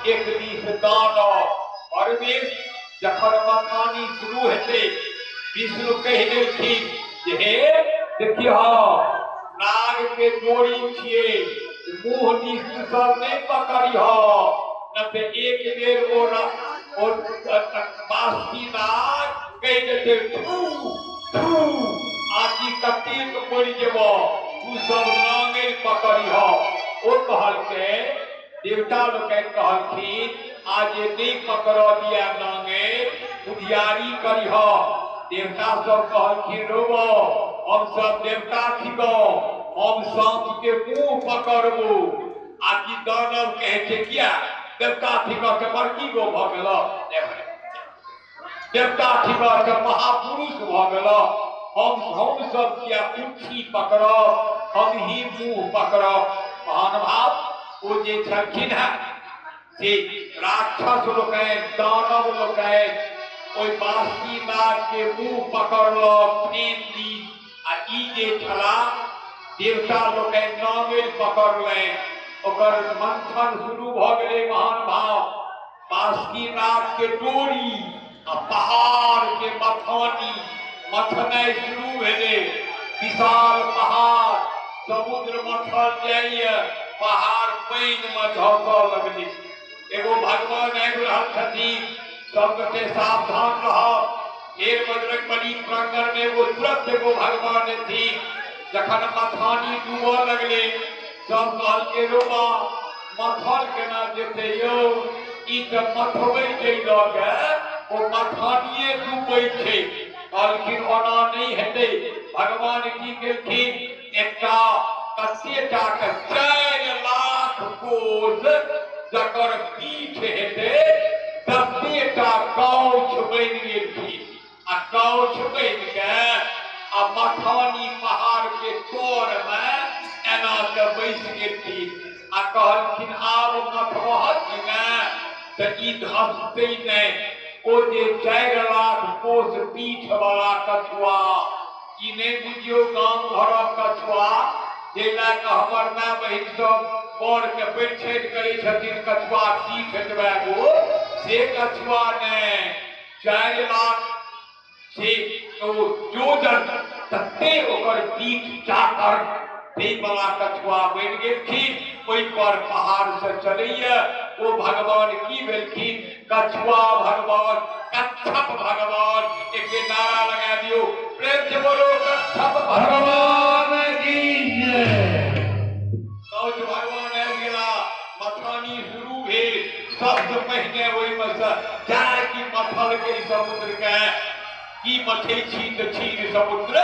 एक दिस दानव। परमेश जखन मथानी शुरू हेतै, विष्णु कहि देलखिन जे हे देखियौ, नाग के डोरी छियै, मुँह दिस तू सब नहि पकड़िह न तऽ एक बेर ओ ओ बासुकी नाग कहि देतै थू थू, आकि कतेक मरि जेबह, तू सब नांगरि पकड़िह। ओ कहलकै, देवता लोकनि कहलखिन, आ जे नहि पकड़ऽ दिया नांगरि, बुधियारी करिह। देवता सब कहलखिन, रौबो हम सब देवता थिकौ, हम साँप के मुँह पकड़बो। आ कि दानव कहै छै, किया देवता थिकऽ के बड़की गो भऽ गेल, देवता थिकऽ के महापुरुष भऽ गेल, हम सब किया उच्छी पकड़ब, हम ही मुँह पकड़ब। महानुभाव ओ जे छलखिन हेँ से राक्षस लोकनि, दानव लोकनि ओहि बासुकी नाग के मुँह पकड़लक फेन दिस, आ ई जे छला देवता लोकनि नांगरि पकड़लनि। ओकर मंथन शुरू भऽ गेलै। महान भाव बासुकी नाग के डोरी आ पहाड़ के मथानी मथनाइ शुरू भेलै। विशाल पहाड़ समुद्र मथल जाइए, पहाड़ पानि मे धसऽ लगलै। एगो भगवान आबि रहल छथिन, सब गोटे सावधान रहब। फेर बजरंग बली प्रांगण में एगो तुरंत एगो भगवान एथिन। जखन मथानी डूबऽ लगलै, सब कहलकै, रोबा मथल केना जेतै यौ, ई तऽ मथबै जे लऽ के ओ मथानिए डूबै छै। कहलखिन, ओना नहि हेतै। भगवान की केलखिन, एकटा कते टा के 4 लाख कोस जकर पीठ हेतै तते टा काउछ बनि गेलखिन, आ काउछ बनि के आ मखानी पहाड़ के तर मे एना के बैस गेलखिन, आ कहलखिन, आब मथबहत ने तऽ ई धसतै नहि। ओ जे 4 लाख कोस पीठ वाला कछुआ, ई नहि बुझियौ गाम घरक कछुआ, जे लए कऽ हमर माय बहिन सब बरके परिछनि करै छथिन, कछुआ पीठ एतबे गो, से कछुआ नहि। 4 लाख से ओ जोजन तते ओकर पीठ चाकर ताहि बला कछुआ बनि गेलखिन। ओहि पर पहाड़ से चलैया ओ भगवान की भेलखिन? कछुआ भगवान, कच्छप भगवान। एक बेर नारा लगा दियो, प्रेम से बोलो कच्छप भगवान की जय। कौच भगवान आबि गेला, मथानी शुरू भेल। सबसे पहिने ओहिमे से जाय कि मथल के समुद्र के की मथै छी तऽ क्षीर समुद्र,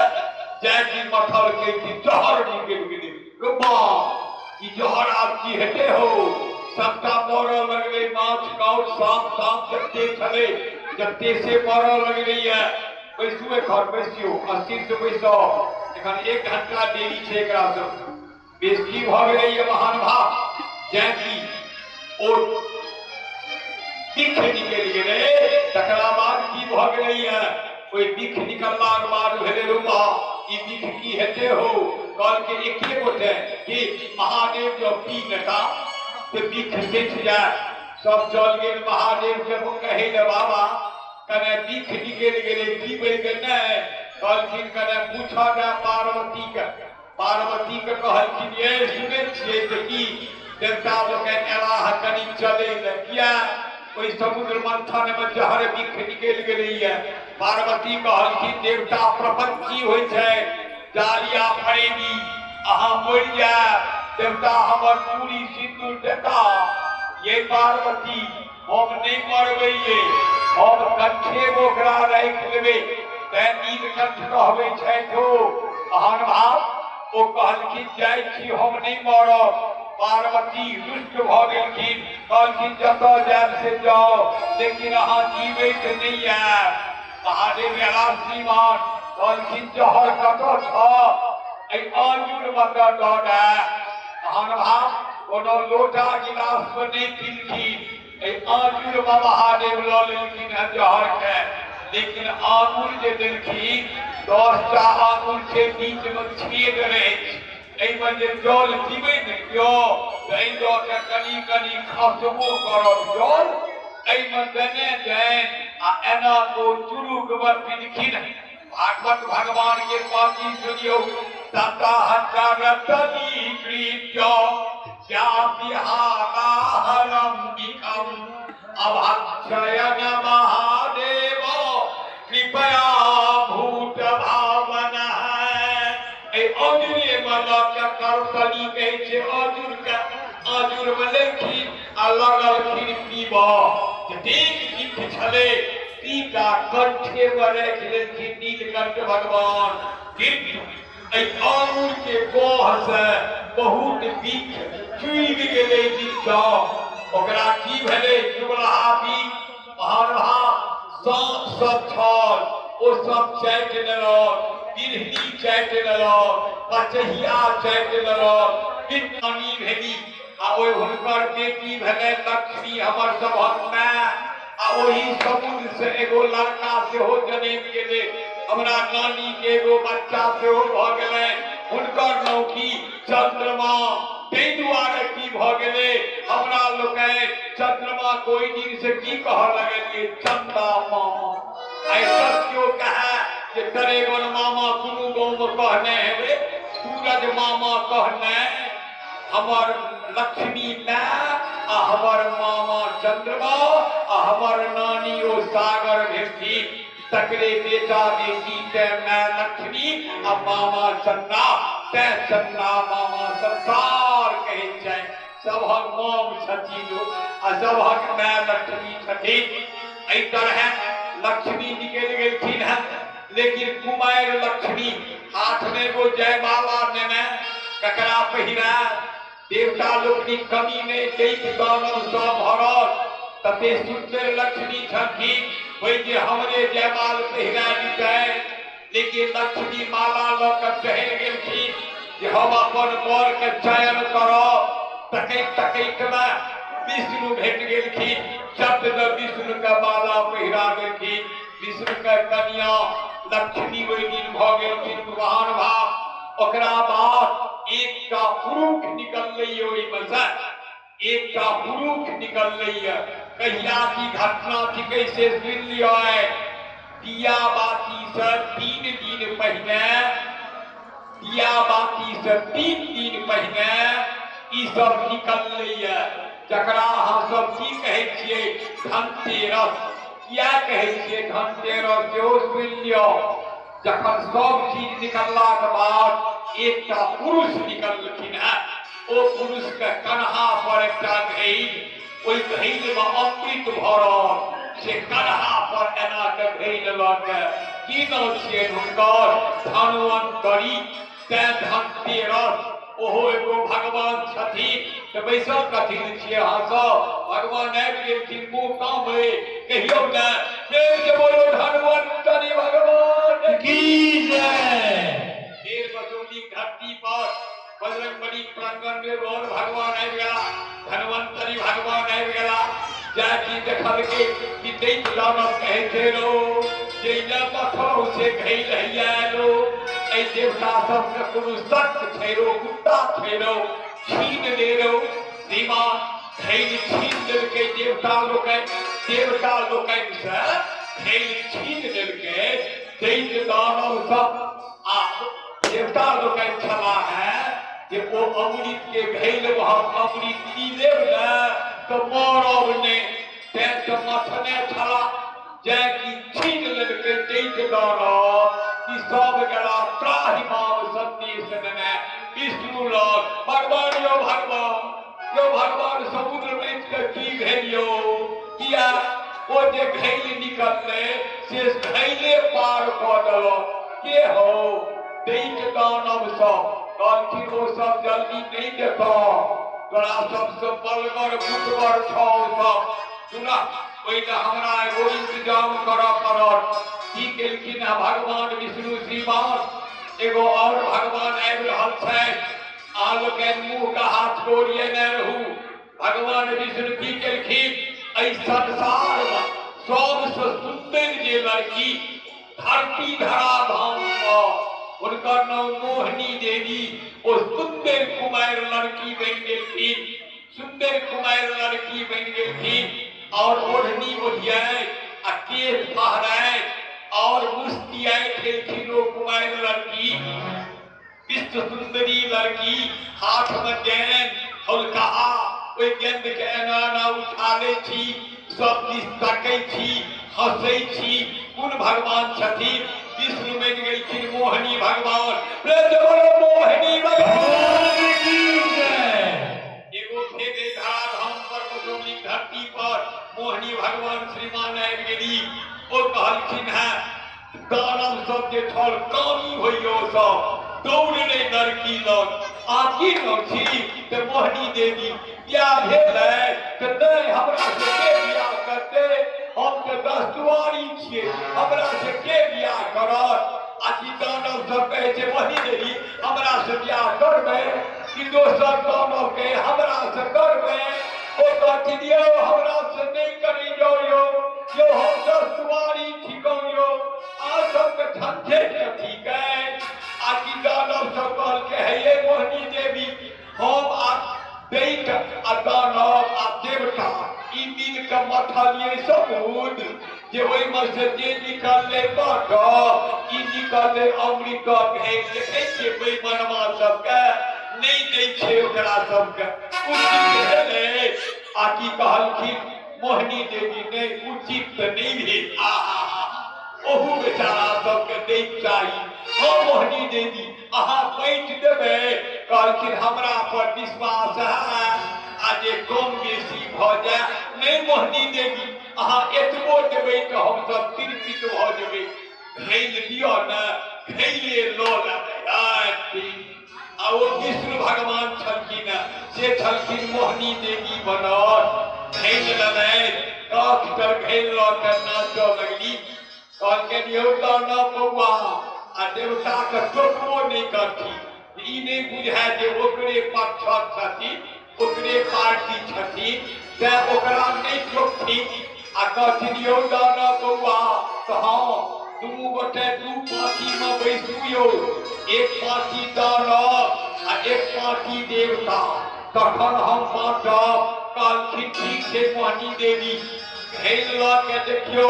जाय कि मथल के की जहर निकलि गेलै। रौ बाप, ई जहर आब की हेतै हौ? सबटा मरऽ लगलै, माछ काउच साँप ताप जते छलै जते से मरऽ लगलैए। बैसू एखन, बैसियौ, अस्थिर से बैसो, एखन 1 घंटा देरी छै एकरा सब बेसी भऽ गेलैए। महान भाव जैं कि ओ बिख निकलि गेलै, तकरा बाद की भऽ गेलैए? ओहि बिख निकललाक बाद भेलै, रौ ई बिख की हेतै हौ? कहलकै एके गोटे कि महादेव जँ पी लेता तऽ बिख सठि जायत। सब चल गेल महादेव के कहै लए, बाबा कने बिख निकलि गेलै, पीबै के नहि? कहलखिन, कने पूछऽ दे पार्वती के। पार्वती के कहलखिन, ये सुनै छियै तऽ की देवता लोकनि एलाह कनि चलै लए, किया ओहि समुद्र मंथन मे जहर बिख निकलि गेलैए। पार्वती कहलखिन, देवता प्रपंची होइ छै, जालिया फरेबी, अहाँ मरि जायब, देवता हमर चूड़ी सिन्दूर देता। ये पार्वती, हम नहि मरबै ये, हम कंठे मे ओकरा राखि लेबै, तैं नीलकंठ कहबै छथि ओ। महान भाव ओ कहलखिन, जाइ छी, हम नहि मरब। पार्वती रुष्ट भऽ गेलखिन, कहलखिन, जतऽ जायब से जाउ, लेकिन अहाँ जीवैत नहि आयब। महादेव एला श्रीमान, कहलखिन, जहर कतऽ छह? एहि आंजुर मे तऽ दऽ दे। महान भाव कोनो लोटा गिलास मे नहि पीलखिन, एहि आंजुर मे महादेव लऽ लेलखिन हेँ जहर के। लेकिन आंगुर जे देलखिन, 10टा आंगुर छै, बीच मे छेद रहै छै, एहिमे जे जल पीबै ने केओ एहि दऽ के कनि कनि खसबो करब जल एहिमे देने जानि आ एना को चुरुक मे पीलखिन। भागवत भगवान के पाती सुनियौ, ततः करतली कृत्य व्यापिहागाहरम विखम अभक्षयन महादेव कृपया भूत भावना। एहि अजुरे मे लऽ के करतली कहै छै अजुर के, अजुर मे लेलखिन आ लगलखिन पीबऽ। जतेक बिख छलै टीका कंठे मे राखि लेलखिन नीलकंठ भगवान। किन्तु एहि आंगुर के गोह से बहुत बिख चुबि गेलै नीचा। ओकरा की भेलै? चुबलहा बिख महानुभाव साँप सब छल, ओ सब चाटि लेलक, बिढ़नी चाटि लेलक, पचहिया चाटि लेलक। बिन्नानी भेली आ ओहि हुनकर बेटी भेलै लक्ष्मी, हमर सभक माय। आ ओहि समुद्र से एगो लड़का सेहो जनमि गेलै, हमरा नानी के एगो बच्चा सेहो भऽ गेलै, हुनकर नाम की? चंद्रमा। ताहि दुआरे की भऽ गेलै, हमरा लोकनि चंद्रमा कोई दिन से की कहऽ लगलियै? चंदा मामा। आइ सब केओ कहै जे तरेगन मामा, कोनो गाँवमे कहने हेबै सूरज मामा कहने। हमर लक्ष्मी माय आ हमर मामा चंद्रमा आ हमर नानी ओ सागर भेलखिन, तकरे बेटा बेटी ते माय लक्ष्मी आ मामा चन्दा, तैं चन्दा मामा संसार कहै छै। सभक माम छथिन आ सभक माय लक्ष्मी छथिन। एहि तरहे लक्ष्मी निकलि गेलखिन हेँ, लेकिन कुमारि लक्ष्मी हाथ में एगो जयमाला नेने ककरा पहिरा? देवता लोकनिक कमी नहि, दैत दानव सब भरल, तते सुंदर लक्ष्मी छलखिन होय जे हमरे जयमाल पहिरा दितै। लेकिन लक्ष्मी माला लऽ कऽ टहलि गेलखिन जे हम अपन वर के चयन करब। तकैत तकैत मे विष्णु भेट गेलखिन, चट दऽ विष्णु के माला पहिरा देलखिन। विष्णु के कन्या लक्ष्मी ओहि दिन भऽ गेलखिन महान भाव। ओकरा बाद एकटा पुरुष निकललै ओहिमे से, एकटा पुरुष निकललै। कहिया की घटना थिकै से सुनि लिअ। दिया बाती से 3 दिन पहिने, दिया बाती से 3 दिन पहिने ई सब निकललै, जकरा अहाँ सब की कहै छियै? धनतेरस। किया कहै छियै धनतेरस सेहो सुनि लिअ। जखन सब चीज निकललाक बाद एकटा पुरुष निकललखिन हेँ, ओ पुरुष के कन्हा पर एकटा घैल, ओहि घैल में अमृत भरल, से कन्हा पर एना के घैल लऽ के, की नाम छियनि हुनकर? धनवंतरी। तैं धनतेरस। ओहो एगो भगवान छथिन। तऽ बैसल कथी लए छियै अहाँ सब? भगवान आबि गेलखिन, मुँह काम अइ, कहियौ ने प्रेम से बोलो धनवंतरी भगवान की जय। फेर बसौली धरती पर बजरंगबली प्रांगण में और भगवान आबि गेला, धनवंतरी भगवान आबि गेला। जाकि देखलकै कि दैत दानव कहै छै रो जे ने मथलौ से घैल हैया रो, एहि देवता सबके कोनो शक छै रो, कुत्ता छै रो, छीन ले रो। श्रीमान घैल छीन लेलकै देवता लोकनि, देवता लोकनि से घैल छीन लेलकै दैत दानव सब। आ देवता लोकनि छला है जे ओ अमृत के घैल महक अमृत पी लेब ने तऽ मरब नहि, तैं तऽ मथने छला। जैं कि छीन लेलकै दैत दानव कि सब गेला त्राहि माम संदेश नेने विष्णु लग। भगवान यौ भगवान, यौ भगवान, समुद्र में के की भेल यौ? किया ओ जे घैल निकललै से घैले पार कऽ देलक। के हौ? दैत दानव सब। कहलखिन ओ सब जल्दी नहि देतऽ, तोरा सबसँ बलगर बुटगर छौ सब, सुनह ओहि हमरा एगो इंतजाम करऽ पड़त। की केलखिन हँ भगवान विष्णु? श्रीमान एगो और भगवान आबि रहल छथि, अहाँ लोकनि मुँह के हाथ गोड़िएने रहू। भगवान विष्णु की केलखिन? एहि संसार में सबसँ सुंदर जे लड़की धरती धरा धाम पर, हुनकर नाम मोहिनी देवी, ओ सुंदर कुमार लड़की बनि गेलखिन। सुंदर कुमारि लड़की बनि गेलखिन और ओढ़नी ओढ़ियाइत आ केश फहराइत और मुस्कियाइत गेलखिन ओ कुमारि लड़की। विश्व सुंदरी लड़की हाथ में गेंद हौलकहा, ओहि गेंद के एना एना उछालै छी, सब दिस तकै छी, हंसै छी। कोन भगवान छथिन? विष्णु बनि गेलखिन मोहिनी भगवान। प्रेम से बोलो मोहिनी भगवान की जय। एगो फेर एहि धराधाम पर मसौलीक धरती पर मोहिनी भगवान श्रीमान आबि गेली। ओ कहलखिन हेँ, दानव सब जे छल कामी होइयो सब दौड़लै लड़की लग, आ की नाम छी? तऽ मोहिनी देवी। बियाह भेलै? तऽ नहि, हमरा से के बियाह करतै, हम तऽ दसदुआरी छियै, हमरा से के बियाह करत? आ की दानव सब कहै छै, मोहिनी देवी हमरा से बियाह करबै? कि दोसर दानव कहे हमरा से करबै? ओ कहथिन, यौ हमरा से नहि करी यौ, यौ यौ हम दसदुआरी छिकौं यौ, अहाँ सबके झंझट कथी के? आ कि दानव सब कहलकै, हे ये मोहिनी देवी, हम आ दैत आ दानव आ देवता ई मिल के मथलियै समुद्र, जे ओहिमे से जे निकललै बाटब, ई निकललै अमृतक घैल। देखै छियै बेईमानमा सबके नहि दै छै ओकरा सबके उचित भेलै? आ की कहलखिन मोहिनी देवी, नहि उचित तऽ नहि भेल, आहा ओहू बेचारा सबके दैके चाही। हँ मोहिनी देवी, अहाँ बाँटि देबै? कहलखिन, हमरा पर विश्वास है आ जे कम बेसी भऽ जाय। नहि मोहिनी देवी, अहाँ एतबो देबै तऽ हमसब तिरपित भऽ जेबै, घैल दिअ ने, घैले लऽ लेबै। आ ओ विष्णु भगवान छलखिन, से छलखिन मोहिनी देवी बनल, घैल लेलनि, काख तर घैल लऽ कऽ नाचऽ लगली। कहलकनि, यौ दानव बौआ, आ देवताके टोकबो नहि करथिन, ई नहि बुझाय जे ओकरे पक्षक छथिन, ओकरे पार्टी छथिन, तेँ ओकरा नहि टोकथिन। आ कहथिन, यौ दानव बौआ, तऽ हँ दुनू गोटे दू पाँतीमे बैसू यौ, एक पाँती दानव आ एक पाँती देवता, तखन हम बाँटब। कहलखिन, ठीक छै मोहिनी देवी, घैल लऽ के देखियौ।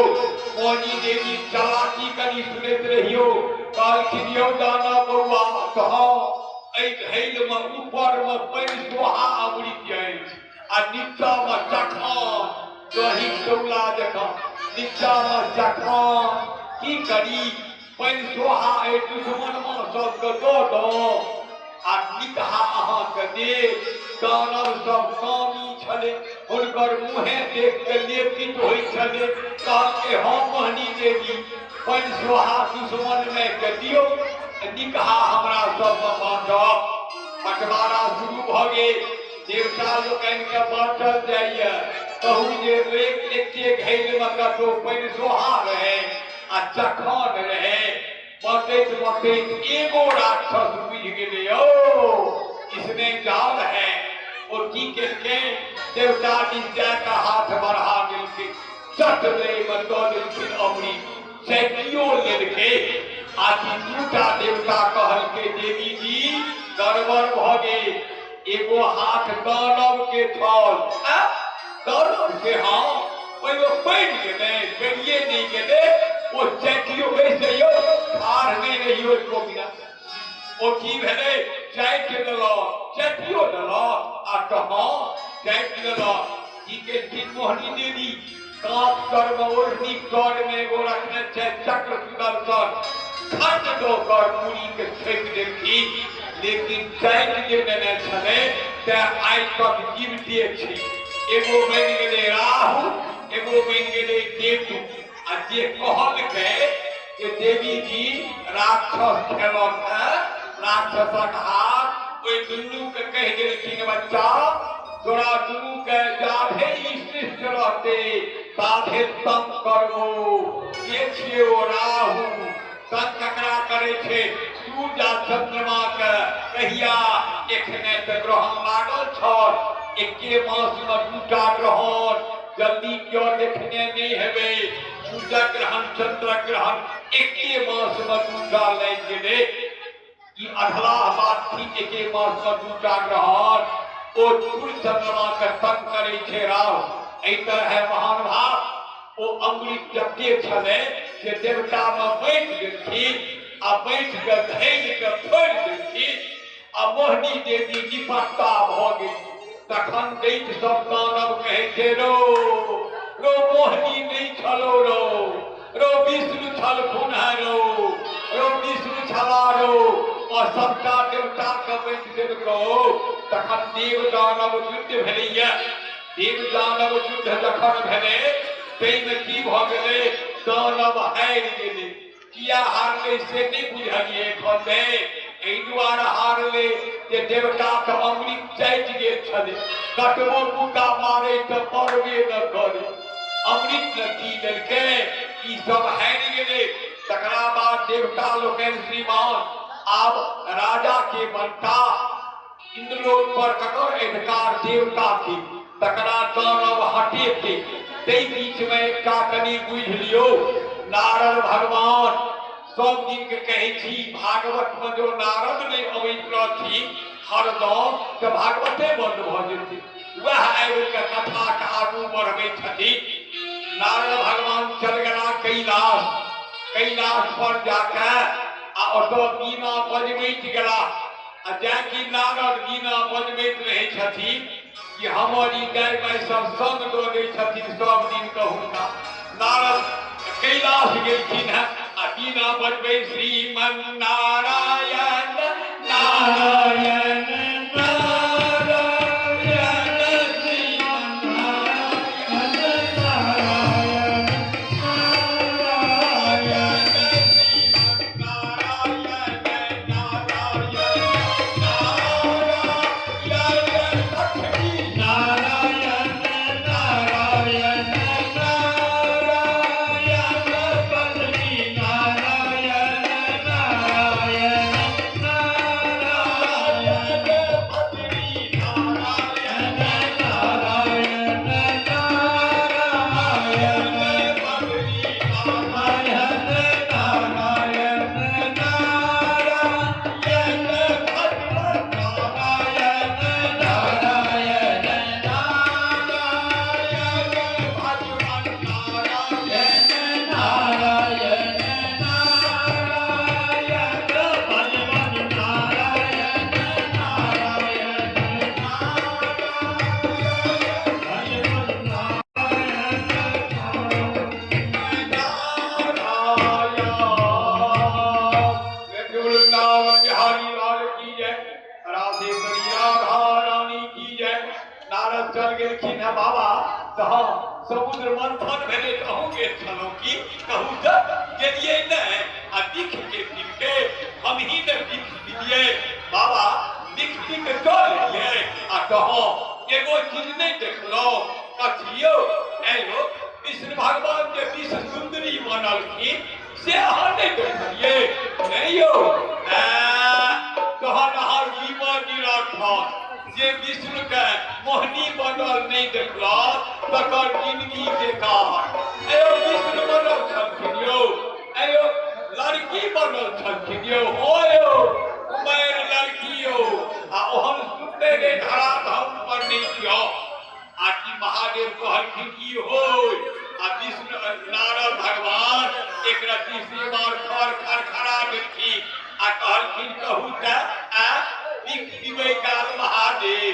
मोहिनी देवी चलाकी कनि सुनैत रहियौ। कहलखिन, यौ दानव बौआ, तऽ हँ एहि घैलमे ऊपरमे पानि सोहा अमृत अछि आ नीचाँमे चखान, दही चौला जकाँ नीचाँमे चखान। की करी? पानि सोहा एहि दुश्मनमा सबके दऽ दऽ आ निकहा अहाँके देब। दानव सब कामी छलै, हुनकर मुँहे देख के लेपित होइ छलै। कहलकै, हँ मोहिनी देवी, पानि सोहा दुश्मनमे के दियौ, निकहा हमरा सबमे बाँटब। बँटवारा शुरू भऽ गेल, देवता लोकनिके बाँटल जाइए। कहू जे एक एके घैलमे कतहु पानि सोहा रहै आ चखान रहै। बटैत बटैत एगो राक्षस बुझि गेलै, यौ इसमें जाल है। ओ की केलकै? देवता दिस जाके हाथ बढ़ा देलकै, चट दै मे दऽ देलखिन अमृत, चैतियो लेलकै। आ कि दूटा देवता कहलकै, देवी जी गड़बड़ भऽ गेल, एगो हाथ दानव के छल, दानव के, हँ ओहिमे पड़ि गेलै, गड़िए नहि गेलै, ओ चैतियो बैस रहियौ, ठाढ़ नहि रहियौ एको मिनट। ओ की भेलै? चाटि लेलक, चैतियो लेलक आ तऽ हँ चाटि लेलक। की केलखिन मोहिनी देवी? काँप तरमे ओढ़नी तरमे एगो रखने छै चक्र सुदर्शन, खट दऽ कऽ मूड़ी के ठोकि देलखिन। लेकिन चाटि जे नेने छलै तेँ आइ तक जीविते छै। एगो बनि गेलै राहु, एगो बनि गेलै केतु। आ जे कहलकै जे देवी जी राक्षस खेलक है, राक्षसक हाथ, ओहि दुनू के कहि देलखिन, बच्चा तोरा दुनू के जाधे ई सृष्टि रहते ताधे तंग करबो। के छियै ओ राहु? तंग ककरा करै छै? सूर्य आ चंद्रमा के। कहिया? एखने तऽ ग्रहण लागल छल, एके मास मे दूटा ग्रहण, जल्दी क्यों देखने नहि हेबै। सूर्य ग्रहण चंद्र ग्रहण एके मास मे दूटा लागि गेलै। ई अधलाह बात ठीक एके मास मे दूटा ग्रहण? ओ सूर्य चंद्रमा के तंग करै छै राहु। एहि तरहे महानुभाव ओ अमृत जते छलै से देवता मे बाँटि देलखिन आ बाँटि के धैल के फोड़ि देलखिन आ मोहिनी देवी निपत्ता भऽ गेली। तखन दैत सब दानव कहै छै, रो रो मोहिनी नहि छलो रो, रो विष्णु छलखुन है रो, रो विष्णु छला रो, आ सबटा देवता के बाँटि देलकौ। तखन देव दानव युद्ध भेलैया। देव दानव युद्ध जखन भेलै ताहिमे की भऽ गेलै, दानव हारि गेलै। किया हारलै से नहि बुझलियै एखन धरि। एहि दुआरे हारलै जे देवताके अमृत चाटि गेल छलै, कतबो मुक्का मारै तऽ पड़बे न करै, अमृत न पी लेलकै, ई सब हारि गेलै। तकरा बाद देवता लोकनि श्रीमान आब राजा के बनता, इंद्रलोक पर ककर अधिकार, देवता के, तकरा दानव हटेतै। ताहि बीच मे एकटा कनि बुझि लियौ, नारद भगवान सब दिन के कहै छी, भागवत मे जो नारद नहि अबैत रहथिन हरदम तऽ भागवते बंद भऽ जेतै। वएह आबि कऽ कथा के आगू बढ़बै छथिन। नारद भगवान चल गेला कैलाश, कैलाश पर जाके आ ओतऽ बीना बजबैत गेला। आ जाकि नारद बीना बजबैत रहै छथिन कि हमर ई गाय माय सब संग दऽ दै छथिन सब दिन के हुनका। नारद कैलाश गेलखिन हेँ आ बीना बजबै श्रीमन नारायण नारायण नारायण श्रीमन नारायण नारायण श्रीमन नारायण नारायण नारायण लक्ष्मी नारायण नारायण नारायण पत्नी नारायण नारायण नारायण पत्नी नारायण नारायण नारायण पत्नी नारायण नारायण नारायण भगवान नारायण नारायण नारायण भगवान नारायण नारायण नारायण भगवान नारायण नारायण वृंदावन बिहारी लाल की जय, राधे राधा रानी की जय। नारद चल गेलखिन है बाबा, तऽ हँ समुद्र मंथन भेलै तऽ अहूँ गेल छलहुँ की? कहू तऽ गेलियै नहि? आ बिख के पीलकै, हमही ने बिख पीलियै बाबा, बिख पी के चल एलियै। आ कहँ एगो चीज नहि देखलहुँ, कथियो एगो विष्णु भगवान जे विश्व सुंदरी बनलखिन से अहाँ नहि देखलियै? नहि यौ। तहन अहाँ जीवन निरर्थक, जे विष्णु के मोहनी बनल नहि देखलक तकर जिंदगी बेकार। एयो विष्णु बनल छलखिन यौ, एयो लड़की बनल छलखिन यौ, हो यौ कुमारि लड़की यौ, आ ओहन सुन्दर धराधाम पर नहि दियौ। आ कि महादेव कहलखिन ई होय, आ विष्णु नारद भगवान एक रत्ती बार खर खर खरा देलखिन आ कहलखिन कहू तऽ आ बिख पीबै काल महादेव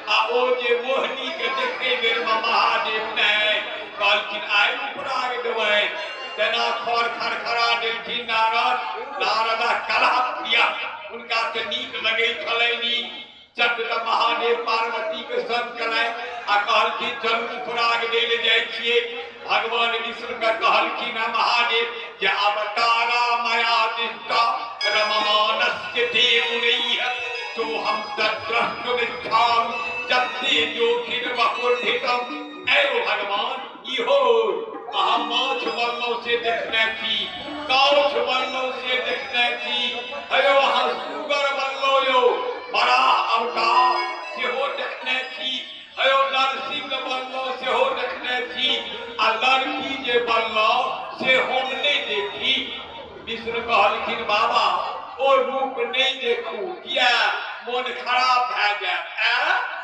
आ ओ जे मोहनी के देखै बेर मे महादेव नहि कहलखिन आइ उपराग देबै, तेना खर खरखरा देलखिन नारद। नारद कलह प्रिय, हुनका तऽ नीक लगै छलनि। चक्र महादेव पार्वती के संग कलनि आ कहलखिन चलू उपराग दै लए जाइ छियै। भगवान विष्णु के कहलखिन हँ महादेव जे अवतारा मया दिष्टा रममानस्य ते मुनैः तो हम तद्रष्टुमिच्छामि जत्ते जोखिन वपुर्धितम। ऐ भगवान इहो अहाँ माछ बनलहुँ से देखने छी, काउछ बनलहुँ से देखने छी, अयो अहाँ सुगर बनलहुँ यौ, बराह अवतार सेहो देखने छी, अयो नरसिंह बनलहुँ सेहो देखने छी, आ लड़की जे बनलहुँ से हम नहि देखी। विष्णु कहलखिन बाबा ओ रूप नहि देखू, किया मोन खराब भए जायत।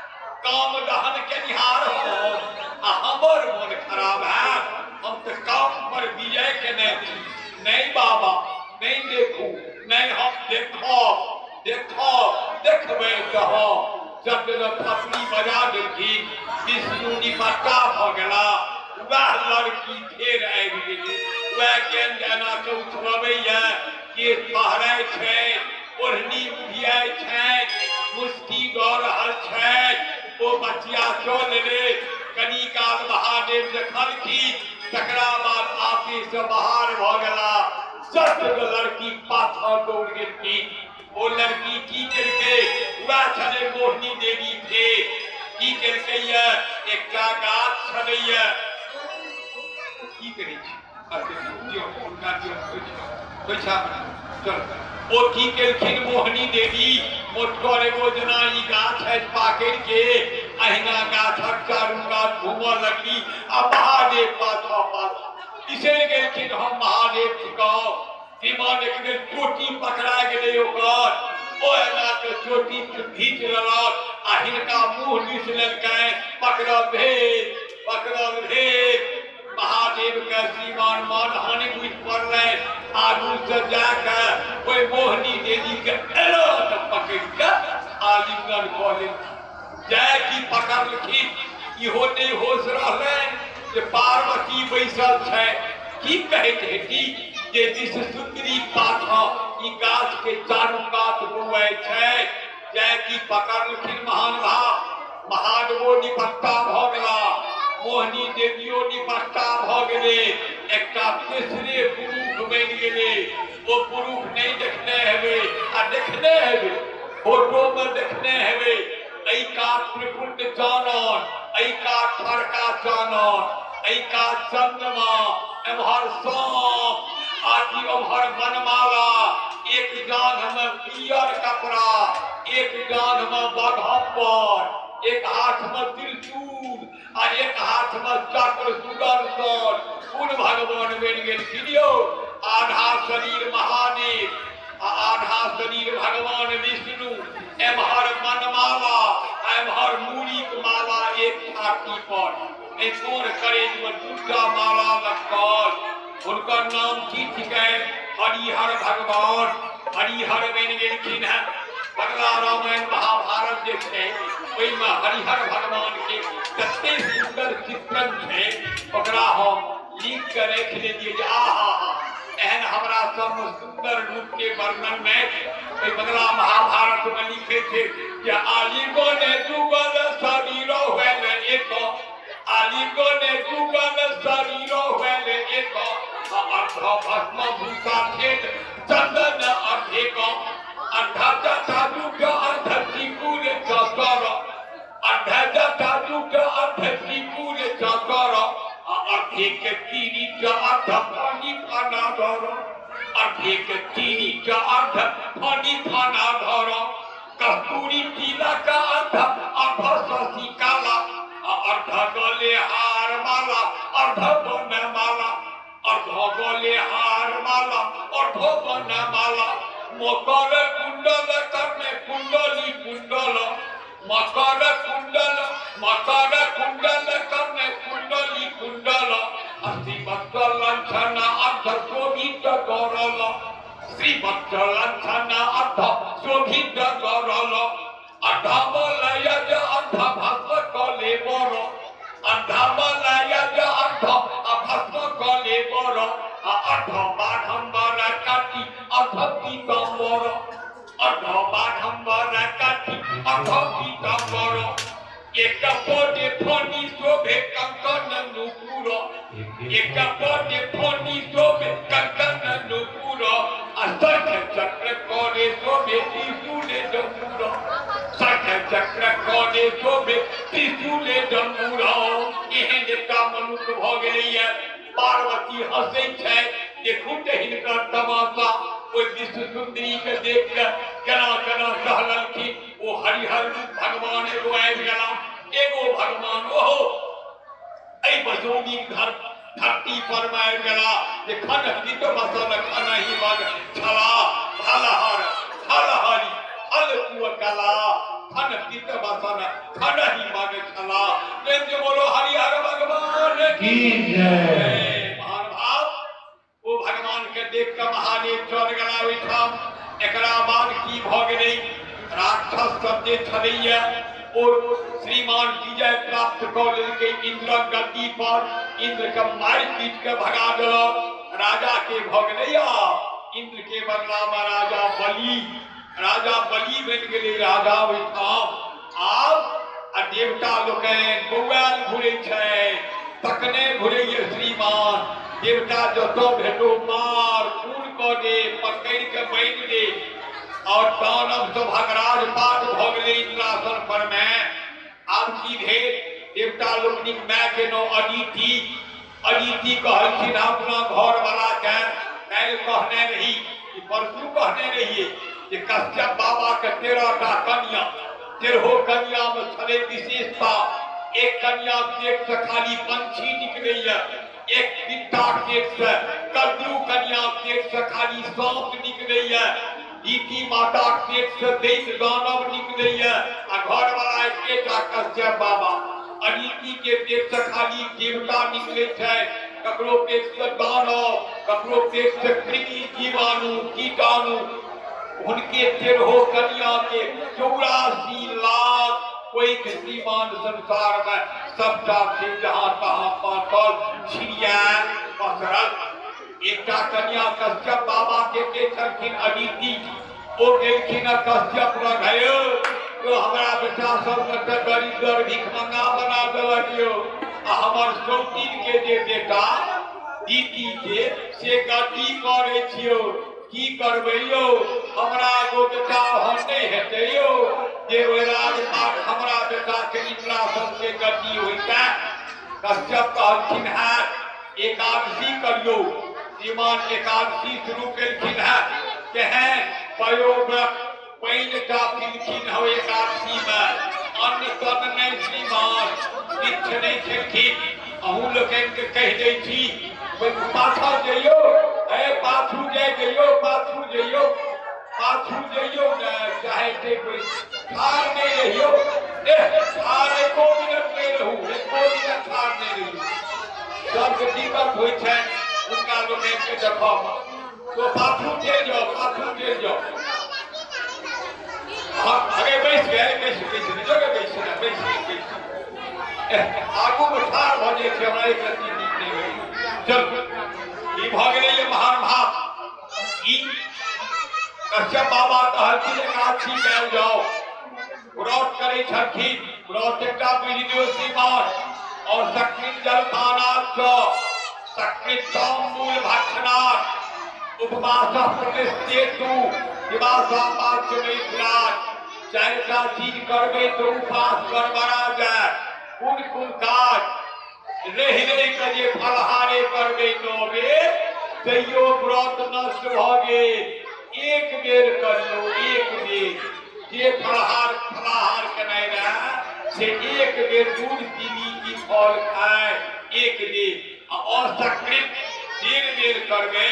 काम दहन केनिहार हम आ हमर मोन खराब हैत? हम तऽ काम पर विजय केने छी। नहि बाबा, नहि देखू, नहि, हम देखब, देखब, देखबै तऽ हम। चट दऽ थपड़ी बजा देलखिन, विष्णु निपत्ता भऽ गेला। वएह लड़की फेर आबि गेली। वएह गेंद एना कऽ उछलबैए, केश फहराइ छै, ओढ़नी उधियाइ छै, मुस्की दऽ रहल छै। ओ बचिया चल एलै। कनी काल महादेव देखलखिन, तकरा बाद आफिस से बाहर भऽ गेला। चट दऽ लड़की पाछाँ दौड़ गेलखिन। ओ लड़की की केलकै? वएह छलै मोहिनी देवी। फेर की केलकै? ये एकटा गाछ छलैया। की करै छी? अच्छा, दियौ हुनका, दियौ पैसा, चल। ओ की केलखिन मोहिनी देवी? मोटकर एगो जेना ई गाछ है पाकड़ि के, अहिना गाछक चारू कात घूमऽ लगली आ महादेव पाछा पाछा। बिसरि गेलखिन हम महादेव थिकहुँ। श्रीमान एक बेर चोटी पकड़ा गेलै ओकर। ओ एना के चोटी घीच लेलक आ हिनका मुँह दिस लेलकनि। पकड़ल भेल, पकड़ल भेल। महादेव के श्रीमान मन हानि बुझि पड़लनि। आगू से जाके ओहि मोहिनी देवी के एना के पकड़ि के आलिंगन कऽ लेलखिन। जाय की पकड़लखिन, इहो नहि होश रहलनि जे पार्वती बैसल छै। की कहैत हेती जे विश्व सुंदरी पाछाँ ई गाछ के चारू कात बौआइ छै। जाय की पकड़लखिन महान भाव, महादेवो निपत्ता भऽ गेला, मोहिनी देवियो निपत्ता भऽ गेलै, एकटा तेसरे पुरुष बनि गेलै। ओ पुरुष नहि देखने हेबै आ देखने हेबै, फोटोमे देखने हेबै। एहि कात त्रिपुंड चानन, एहि कात फरका चानन, एहि कात चंद्रमा, एम्हर साँप आकि ओम्हर बनमाला। एक जाँघमे पियर कपड़ा, एक जाँघमे बघम्बर, एक हाथमे त्रिशूल आ एक हाथमे चक्र सुदर्शन। कोन भगवान बनि गेलखिन यौ? आधा शरीर महादेव आ आधा शरीर भगवान विष्णु। एम्हर मनमाला आ एम्हर मूड़ीक माला एक छाती पर, एहि कोर करेज मे दूटा माला लटकल। हुनकर नाम की थिकनि? हरिहर भगवान। हरिहर बनि गेलखिन हेँ। बगला रामायण महाभारत जे छै, ओहिमे हरिहर भगवान के कते सुंदर चित्रण छै, ओकरा हम लिख के राखि लेलियै जे आ हा हा, एहन हमरा सबमे सुंदर रूप के वर्णन नहि। ओहि बगला महाभारत मे लिखे छै जे आलिंगन जुगल शरीर होयल एक, आलिंगन जुगल शरीर होयल एक, अर्ध भस्म भूषा खेत चंदन अर्धेक, अर्ध जटा जुग अर्ध चिकुर चकर, अर्ध जटा जुग अर्ध चिकुर चकर, अर्धेक किरीट अर्ध फणी फना धर, अर्धेक किरीट अर्ध फणी फना धर, कस्तूरी तिलक अर्ध अर्ध शशि काला, अर्ध गले हार माला अर्ध बनमाला, अर्ध गले हार माला अर्ध बनमाला, मकर कुंडल कर्णे कुंडली कुंडल, मकर कुंडल, मकर कुंडल कर्णे कुंडली कुंडल, श्रीवत्स लंछन अर्ध शोभित गरल, श्रीवत्स लंछन अर्ध शोभित गरल, अर्ध मलयज अर्ध भस्म कलेबर, अर्ध मलयज अर्ध भस्म कलेबर, अर्ध बाघम्बर काटी अर्ध पीताम्बर, अर्ध बाघम्बर काटी अर्ध पीताम्बर, एक पदे फणी शोभे कंकन नुपुर, एक पदे फणी शोभे कंकन नुपुर, आ शंख चक्र करे शोभे त्रिशूले डमूर, शंख चक्र करे शोभे त्रिशूले डमूर। एहन एकटा मनुष्य भऽ गेलैए। पार्वती हँसै छै, देखू तऽ हिनकर तमाशा। ओहि विश्व सुंदरी के देख के केना केना टहललखिन। ओ हरिहर रूप भगवान एगो आबि गेला, एगो भगवान ओहो एहि बसौनी घर धरती पर मे आबि गेला जे खन पित बसन खनहि बग छला, भलहर फलहरी फल कुअ कला, खन कंचन पीत वसन खनहि मग छला। प्रेम से बोलो हरिहर भगवान की जय। महान भाव ओ भगवान के देख के महादेव चल गेला ओहिठाम। एकरा बाद की भऽ गेलै, राक्षस सब जे छलैया ओ श्रीमान विजय प्राप्त कऽ लेलकै इंद्रक गद्दी पर, इंद्र के मारि पीट के भगा देलक। राजा के भऽ गेलै इंद्र के बदला में राजा बलि, राजा बलि बनि गेलै राजा ओहिठाम। आब आ देवता लोकनि बौआयल घुरै छै, तकने घुरैये श्रीमान। देवता जतऽ भेटो मार खून कऽ दे, पकड़ि के बान्हि दे। और दानव सभक राजपाट भऽ गेलै इंद्रासन पर में। आब की भेल, देवता लोकनिक माय के नाम अदिति। अदिति कहलखिन अपना घर वाला के, काल्हि कहने रही कि परसू कहने रहिए जे कश्यप बाबा के 13 टा कन्या, 13 कन्या में छलै विशेषता। एक कन्या पेट से खाली पंछी निकलैया, एक बिट्टा पेट से कद्रू कन्या पेट से खाली सांप निकलैया, दीती माता पेट से दैत दानव निकलैया, आ घर वाला एकेटा कश्यप बाबा। अदिति के पेट से खाली देवता निकले छै, ककरो पेट से दानव, ककरो पेट से कृमि जीवाणु कीटाणु। हुनके 13 कन्या के 84 लाख कोई श्रीमान संसार में सबटा छै जहाँ तहाँ पातल छिड़ियाल पसरल। एकटा कन्या कश्यप बाबा के छलखिन अदिति, ओ गेलखिन कश्यप लग, यौ तो हमरा बेटा सब के गरीब भिखमंगा बना देलक यौ, आ हमर सौतीन के जे बेटा दीदी के से गद्दी करै छियौ, की करबै यौ, हमरा एगो बेटा ओहन नहि हेतै यौ जे ओहि राजपाट हमरा बेटा के इंद्रासन के गद्दी होइतै। कश्यप कहलखिन हेँ एकादशी करियौ। श्रीमान एकादशी शुरू केलखिन हेँ, केहन पयोव्रत पानि टा पीलखिन हँ एकादशी में, अन्न तन्न नहि श्रीमान किछु नहि खेलखिन। अहूँ लोकनि के कहि दै छी पाछा जइयौ, ए पाछू जाय जइयौ, पाछू जइयौ, पाछू जइयौ ने, चाहे ते कोई ठाढ़ नहि रहियौ, ए ठाढ़ एको मिनट नहि रहू, एको मिनट ठाढ़ नहि रहियौ। सबके दिक्कत होइ छनि हुनका लोकनि के देखऽ मे, तो पाछू चलि जाउ, पाछू चलि जाउ। हाँ, अगे बैस गए, बैस बैस जगह बैस ना, बैस बैस आगू में ठाढ़ भऽ जाइ छै, हमरा एक रत्ती नीक नहि होइ। चल ई भऽ गेलै ये महान भाव। ई कश्यप बाबा कहलखिन एकादशी कयल जाओ, व्रत करै छलखिन, व्रत एकटा बुझि लियौ श्रीमान, और सकृत जलपानात् सकृत ताम्बूल भक्षणात् उपवास प्रतिष्ठेतु दिवासापाच्य मैथुनात्। चारिटा चीज करबै तऽ उपास गड़बड़ा जाय। कोन कोन काज रहि रहि के जे फलहारे करबै 9 बेर तैयो व्रत नष्ट भऽ गेल। एक बेर करियौ, एक बेर जे फलहार फलाहार केनाइ रहए से एक बेर दूध पीबी की फल खाय एक बेर, आ असकृत 1.5 बेर करबै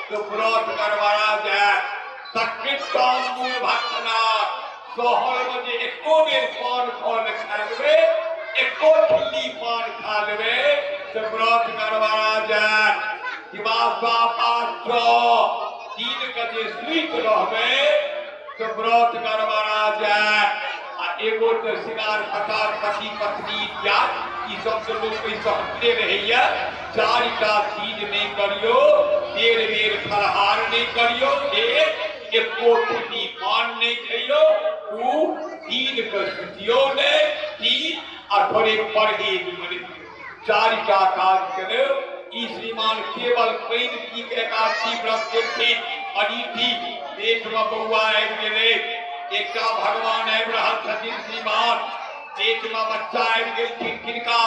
तऽ व्रत गड़बड़ा जाय। सकृत ताम्बूल भक्षणात् सहल में जे एको बेर पान फल खा लेबै, एको खिल्ली पान खा लेबै तऽ व्रत गड़बड़ा जाय। दिवासा पाँच दिन के जे सुति रहबै तऽ व्रत गड़बड़ा जाय। आ एगो तऽ श्रृंगार पटार पति पत्नी इत्यादि ई सब तऽ लोक एहिसँ हटले रहैया। 4टा चीज नहि करियौ, 1.5 बेर फलहार नहि करियौ, एक एको खिल्ली पान नहि खइयौ, 2 दिन के सुतियौ नहि, 3 आ थोड़े परहेज मे रहियौ। 4टा काज केलौ। ई श्रीमान केवल पानि पी के एकादशी व्रत केलखिन। अदिति पेट में बौआ आबि गेलै, एकटा भगवान आबि रहल छथिन श्रीमान, पेट में बच्चा आबि गेलखिन। किनका?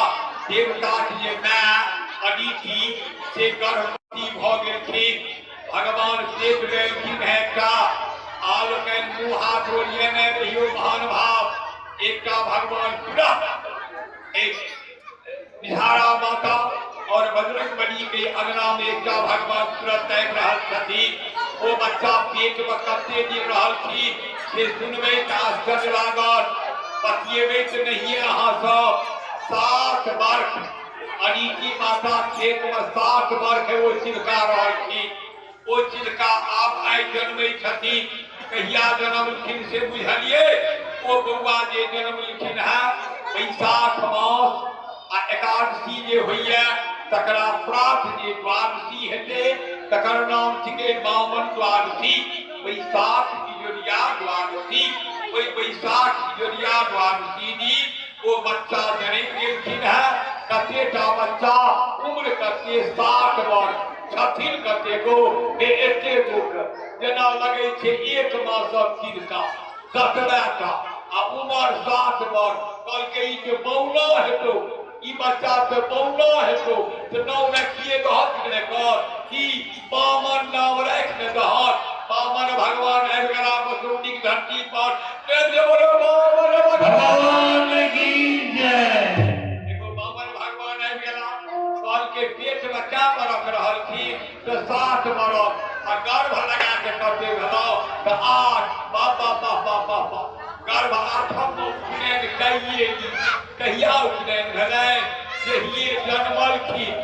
देवताक जे माय अदिति से गर्भवती भऽ गेलखिन। भगवान पेट में एलखिन हेँ एकटा, आ लोकनि मुँह हाथ ओरियेने रहियौ महान भाव। एकटा भगवान पूरा एक बिहारा माता और बजरंग बली के अंगना में एकटा भगवान तुरंत आबि रहल छथिन। ओ बच्चा पेट में कते दिन रहलखिन से सुनबै तऽ आश्चर्य लागत। बतियेबै तऽ नहिये अहाँ सब। 7 वर्ष अनीति माता खेत में 7 वर्ष ओ चिलका रहलखिन। ओ चिलका आब आइ जन्मै छथिन, कहिया जन्मलखिन से बुझलियै? ओ बौआ जे जन्मलखिन हेँ बैसाख मास आ एकादशी जे होइए तकरा प्रात जे द्वादशी हेतै तकर नाम छिकै बामन द्वादशी। बैसाख इजोरिया द्वादशी। ओहि बैसाख इजोरिया द्वादशी दिन ओ बच्चा जनमि गेलखिन हेँ। कतेटा बच्चा, उम्र कते? 7 वर्ष। छथिन कतेको? हे एते गो के जेना लगै छै 1 मासक चिलका ततबे टा, आ उमर 7 वर्ष। कहलकै ई तऽ बौना हेतौ, ई बच्चा तऽ बौना हेतौ, तऽ नाम राखिए दहक ने कर की बामन नाम राखि ने दहक। बामन भगवान आबि गेला मसौदीक धरती पर। प्रेम से बोलो बामन भगवान की जय। एगो बामन भगवान आबि गेला, कहलकै पेट में कै बरख रहलखिन? तऽ 7 बरख। आ गर्भ लगा के कते भेलौ? तऽ 8। बाप बाप बाप बाप बाप बाप। गर्भ 8म उपनयन कहिए दी। कहिया उपनयन भेलै? जहिए जन्मलखिन,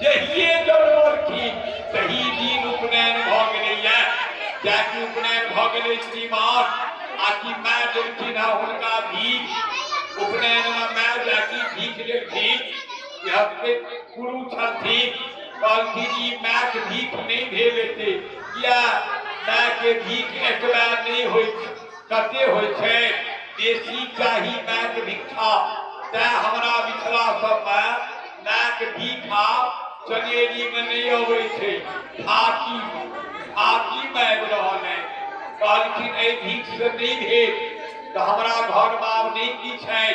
जहिए जन्मलखिन तही दिन उपनयन भऽ गेलैया। जाकि उपनयन भऽ गेलै श्रीमान, आ कि माय देलखिन हँ हुनका भीख। उपनयन में माय जाकि भीख देलखिन, बृहस्पति गुरु छलखिन, कहलखिन ई मायके भीख नहि भेल एते। किया? मायके भीख एतबा नहि होइ छै, कते होइ छै? बेसी चाही मायके भिक्षा। तैं हमरा मिथिला सबमे मायके भीख आब चनेरीमे नहि अबै छै, थाकीमे, थाकीमे आबि रहल है। कहलखिन एहि भीखसँ नहि भेल तऽ हमरा घरमे आब नहि किछु है।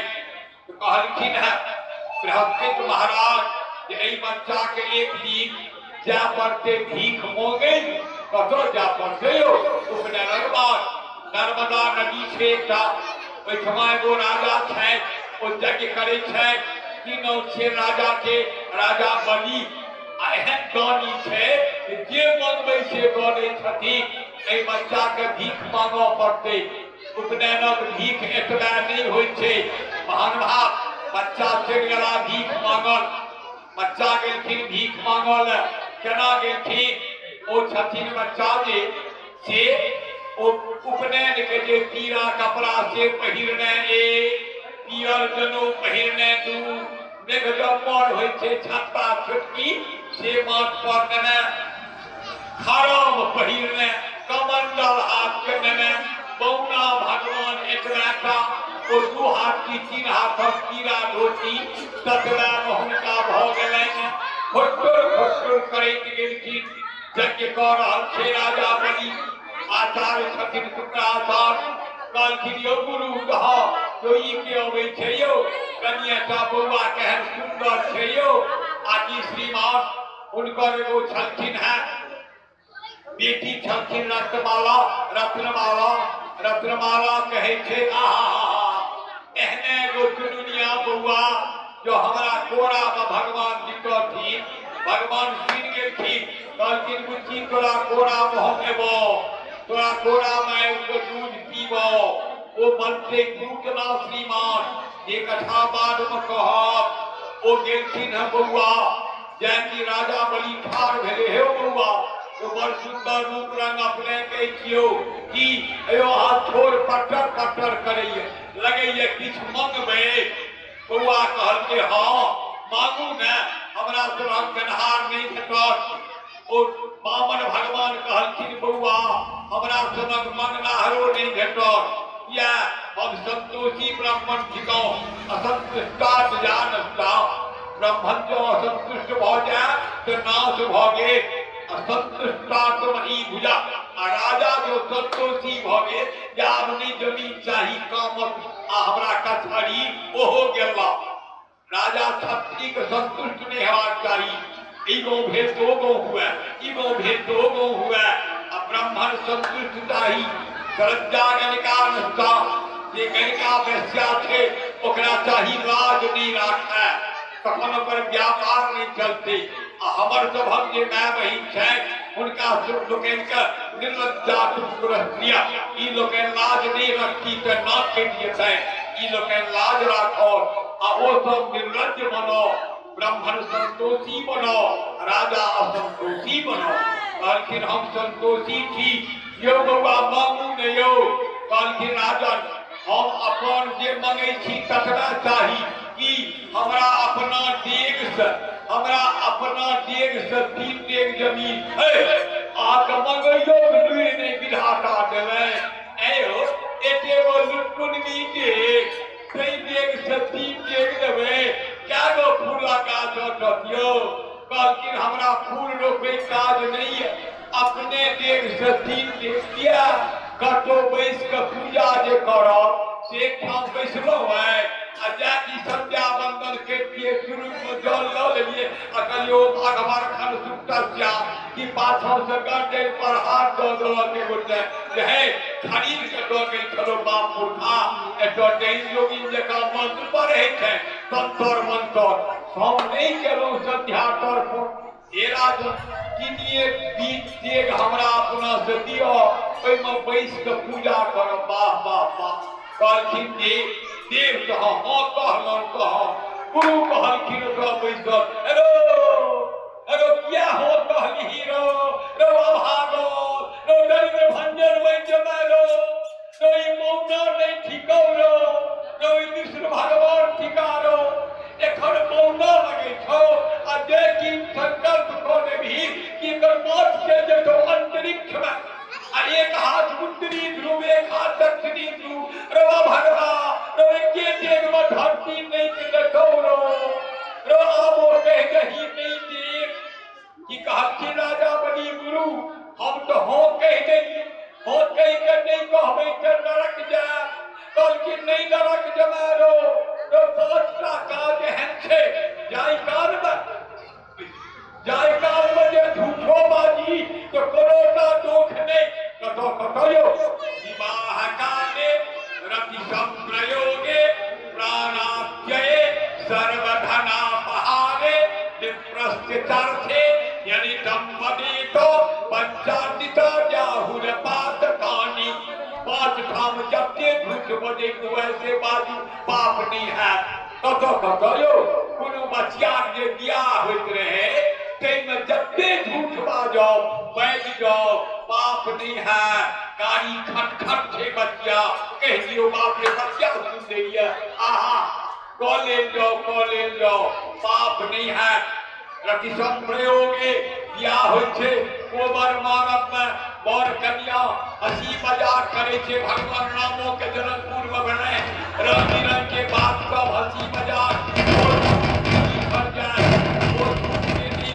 तऽ कहलखिन हेँ बृहस्पति महाराज जे एहि बच्चाके एक दिन जाय पड़तै भीख मांगै। कतऽ जाय पड़तै यौ? उपनयनक बाद नर्मदा नदी छै एकटा, ओहिठमा एगो राजा छथि, ओ यज्ञ करै छथि। की नाम छै राजा के? राजा बलि। आ एहन दानी छै जे मंगबै से दऽ दै छथिन। एहि बच्चाके भीख मांगऽ पड़तै। उपनयनक भीख एतबा नहि होइ छै। महानुभाव बच्चा चलि गेला भीख मांगल। बच्चा गेलखिन भीख मांगल। केना गेलखिन? ओ छथिन बच्चा जे से ओ उपनयन के जे पीरा कपड़ा से पहिरने 1, पियर जनउ पहिरने 2, मेघजम्बर होइ छै छत्ता छोटकी से माथ पर नेने, खरम पहिरने, कमंडल हाथ के नेने, बौना भगवान एतबा टा, ओ 2 हाथ की 3 हाथक पीरा धोती ततबा मे हुनका भऽ गेलनि। खोटोर खोटोर करैत गेलखिन। यज्ञ कऽ रहल छै राजा बलि, आचार्य छथिन शुक्राचार्य। कहलखिन यौ गुरु कह यौ ई के अबै छै यौ? कनिए टा बौआ केहन सुन्दर छै यौ। आ कि श्रीमान हुनकर एगो छलखिन हेँ बेटी छलखिन रत्नमाला, रत्नमाला, रत्नमाला कहै छै आहा एहने एगो चुनुनिया बौआ जो हमरा कोरा में भगवान दितथिन। भगवान सुनि गेलखिन, कहलखिन बुच्ची तोरा कोरा में हम एबो, तोरा कोरा में आबि कऽ दूध पीबो। ओ बनतै पूतना श्रीमान, जे कथा बाद में कहब। ओ गेलखिन हँ बौआ, जाकि राजा बलि ठाढ़ भेलै, हे बौआ तो बड़ सुन्दर रूप रंग अपने के छियौ की अयो अहाँ छोर पट्टर पट्टर करैये, लगैये किछु मंगबै। बौआ कहलकै हँ मांगू ने, हमरा सभक गेनहार नहि भेटत। ओ बामन भगवान कहलखिन बौआ हमरा सभक मंगनाहरो नहि भेटत। किया? हम संतोषी ब्राह्मण थिकहुँ, असंतुष्टा जानस्ता। ब्राह्मण जँ असंतुष्ट भऽ जाय तऽ नाश भऽ गेल। असंतुष्टा तुमही भुजा। आ राजा जो संतोषी भऽ गेल जे आब नहि जमीन चाही कामत आ हमरा कचहरी, ओहो गेला। राजा छत्री के संतुष्ट नहीं हेबाक चाही। ई गाँव भेल तो ओ गाँव हुए, ई गाँव भेल तो ओ गाँव हुए। आ ब्राह्मण संतुष्ट चाही। सरज्जा गणिका नष्टा, जे गणिका वेश्या छै ओकरा चाही लाज नहीं राखै, तखन ओकर व्यापार नहीं चलते। आ हमर सभक जे my बहिन छथि हुनका सब लोकनिके निर्लज्जा तुमकुरस्त्रिया, ई लोकनि लाज नहीं रखती तऽ नाक कटि जेतनि। ई लोकनि लाज राखत आ ओ सब निर्लज्ज बनो, ब्राह्मण संतोषी बनो, राजा असंतोषी बनो। कहलखिन हम संतोषी छी यौ बौआ, मांगू ने यौ। कहलखिन राजन, हम अपन जे मंगै छी ततबा चाही कि हमरा अपना डेग से, हमरा अपना डेग से 3 डेग जमीन है, अहाँके मंगैयो लूरि नहि विधाता देबै। ऐ यौ, एते गो लुटकुनमी डेग, तै डेग से 3 डेग देबै, कए गो फूलक गाछ अटत यौ? कहलखिन हमरा फूल रोपै काज नहि यऽ, अपने डेग से 3 डेग दिया, कतौ बैस कऽ पूजा जे करब से एकठाम बैसलहुँ आइ आ जाकि संध्या बंदन करितियै, शुरूमे जल लऽ लेलियै आ कहलियै ओ भगवान खन सुतस्या कि पाछाँ से गर्दन पर हाथ दऽ देलक एगोटे जे हे खरीद के दऽ गेल छलो बाप पुरखा, एतऽ डाइन जोगिन जकाँ मंत्र पढ़ै छै तंतर मंतर, हम नहि केलहुँ संध्या तर्पण। हे राजन, किनिए बीच डेग हमरा अपना से दिअ, ओहिमे बैस कऽ पूजा करब। वाह वाह वाह। कहलखिन जे देव तऽ हँ हँ कहलनि तऽ हँ। गुरु कहलखिन ओकरा बैसल, हेलो हेलो, किया हो कहलिही रो रो अभागल रो, दरिद्र भंजन बनि जेबै रो रो, ई मौना नहि ठिकौ रो रो, ई विष्णु भगवान ठिका रो, एखन मौना लगै छौ आ जे कि संकल्प कऽ लेबही कि एकर माथ चलि जेतौ अंतरिक्षमे आ एक हाथ उत्तरी ध्रुव, एक हाथ दक्षिणी ध्रुव रो भगवा रो, एके डेगमे धरती नहि देतौ रो रो, आबो कहि दही नहि देख। की कहलखिन राजा बली गुरु, हम तऽ हँ कहि देलियै, हँ कहि कऽ नहि कहबै तऽ नरक जायब। कहलखिन नहि नरक जमा रो रो, 5टा काज एहन छै जाहि कालमे, जाहि कालमे जे झूठो बाजी तऽ कोनोटा दोख नहि। कतऽ कतऽ यौ? विवाह काले रति संप्रयोगे प्राणात्यये सर्वधनापहारे विप्रस्थितार्थे यदि दम्पति पंचान्विता जाहुर पातकानि। 5 ठाम जते झूठ बजै हुए से बाजू, पाप नहि हैत। कतऽ कतऽ यौ? कोनो बचियाक जे बियाह होइत रहै ताहिमे जते झूठ बाजब बाजि जाउ, पाप नहि हैत। कारी खटखट छै बचिया, कहि दियौ बाप रे बचिया सुन दैया, आहा कऽ लेल जाओ, कऽ लेल जाओ, पाप नहि हैत। रति संप्रयोगे बियाह होइ छै, कोबर मानव में बर कन्या हंसी मजाक करै छै, भगवान रामो के जनकपुर में भेलै रंग बिरंग के बात सब हंसी मजाक।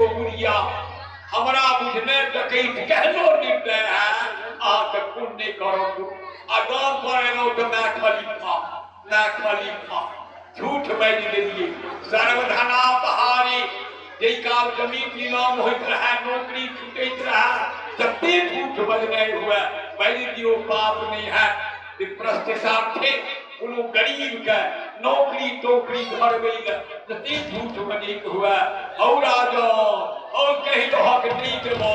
गुड़िया हमरा बुझने डकैत केहनो निर्दय है, अहाँके खून नहि करब। आ गाम पर एलहुँ तऽ माय खलीफा, माय खलीफा, झूठ बाजि देलियै। सर्वधनापहारी, जाहि काल जमीन नीलाम होइत रहए, नौकरी छूटैत रहए, जते झूठ बजनाइ हुए बाजि दियौ, पाप नहि हैत। विप्रस्थितार्थे कोनो गरीबके नौकरी तौकरी धरबै लए जते झूठ बजैत हुए, हौ राजा हौ कहि दहक नहि देबो,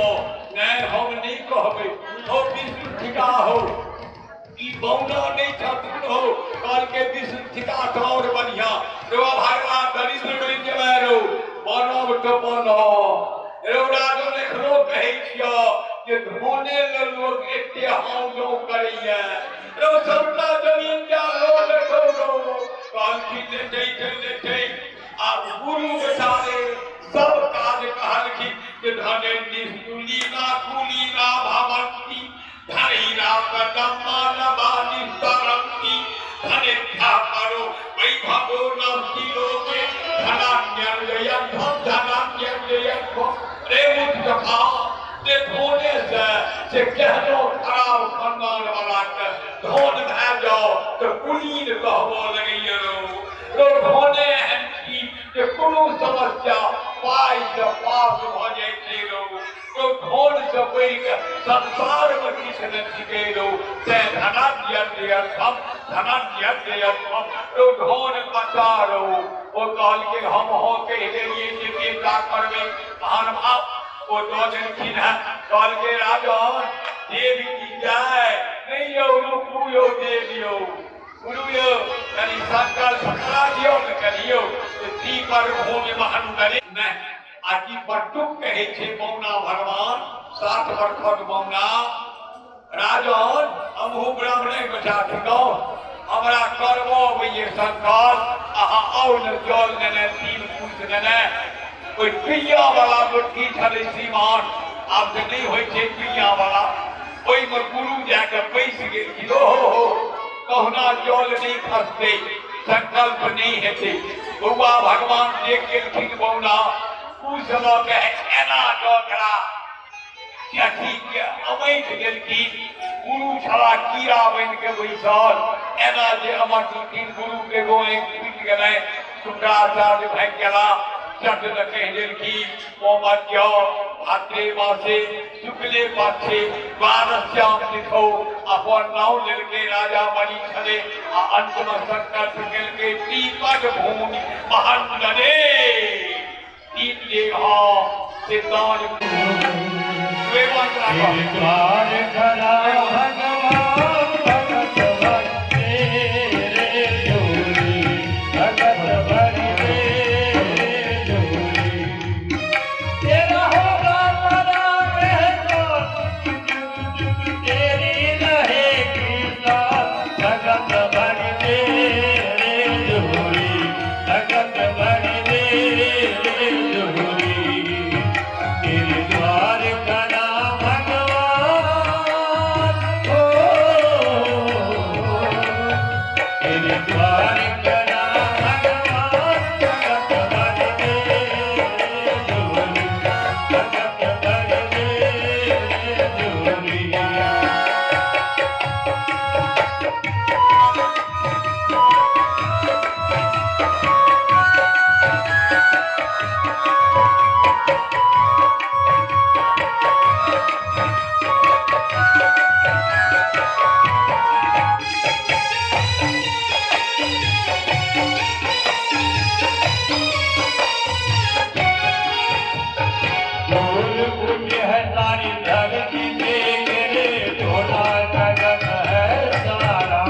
नहि हम नहि कहबै, हौ विष्णु ठिका हौ, ई बौना नहि छथुन हौ। कहलकै विष्णु ठिका तऽ आओर बढ़िआँ रो भगवा, दरिद्र बनि जेबै रौ, बनब तऽ बनब रौ राजन। एखनो कहै छियौ जे धोने लए लोक एते हाँव जाँव करैया रौ, सबटा जमीन जा लो लेतौ रौ। कहलखिन लेतै तऽ लेतै। आ गुरु बेचारे सब काज कहलखिन जे धने निष्कुलीना कुलीना भवन्ति धनैरा कदम्मा नवा निस्तरन्ति धनेभ्यः परो वैभवो नास्ति लोके धनान्यर्जयध्वं धनान्यर्जयध्वं। रे मुख जे धोने से से केहनो खराब खानदान वाला के धन भए जाओ तऽ कुलीन कहबऽ लगैया रौ रौ। धोने एहन छी जे कोनो समस्या पाइ से पास भऽ जाइ छै रौ रौ, धन से बढ़ि कऽ संसारमे किछु नहि छिकै रौ। तेँ धनान्यर्जयध्वं धनान्यर्जयध्वं रौ, धन बचा रौ। ओ कहलकै हम हँ कहि देलियै जे बेटा करबै महान भाव, ओ दऽ देलखिन हेँ। कहलकै राजन देव की जाय, नहि यौ रुकू यौ देव यौ, गुरु यौ, कनि संकल्प करा दियौ ने कनियौ जे दीपर भूमि महन करे नहि। आ की बटुक कहै छै मौना भगवान, 60 बरखक मौना राजन, हमहूँ ब्राह्मणे बचा थिकहुँ, हमरा करबो अबैये संकल्प, अहाँ आउ ने जल नेने 3 कुश नेने। ओहि टुइया वाला लोटकी छलै श्रीमान, आब तऽ नहि होइ छै टुइया वाला, ओहिमे गुरु जाके पैसि गेलखिन। ओहो हो, कहुना जल नहि खसतै, संकल्प नहि हेतै। बौआ भगवान देख गेलखिन बौना, कुश लऽ के एना कऽ ओकरा अथी के अमैठ गेलखिन। गुरु छला कीड़ा बनि के बैसल, एना जे अमटलखिन गुरु के गो आँखि फूटि गेलनि। शुक्राचार्य भागि गेला, चट दऽ कहि देलखिन ओमद्य भाद्रे मासे शुक्ले पक्षे द्वादश्याम तिथौ अपन नाम लेलकै राजा बनी छलै आ अंतमे संकल्प केलकै दीपक भूमि महंदरे 3 डेग हम से दान द्वार खड़ा भगवान भगत भर तेरे झोली, भगत भर तेरे झोली। तेरा होगा सदा मेहरबान, जुग जुग तेरी रहेगी साथ। भगत भर तेरे झोली, भगत भर तेरे झोली। तेरे द्वार खड़ा भगवान, ओ तेरे द्वार खड़ा भगवान, भगत भर तेरे झोली, भगत भर तेरे झोली। फूल पुण्य है सारी धरती तेरे, झोला गगन है सारा।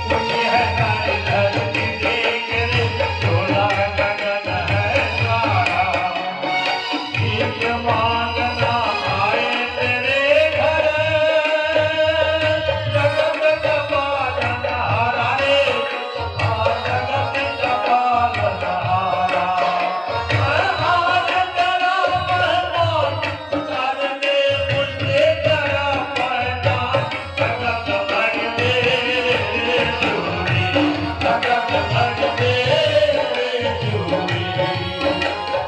पुण्य है सारी धरती तेरे, झोला गगन है सारा। भीख मांगना आए तेरे घर, जगत का पालन हारा रे, जगत का पालन हारा। आज तेरा मेहमान, कर ले मुझसे तेरा पहचान। भगत भर तेरे झोली, भगत भर तेरे झोली।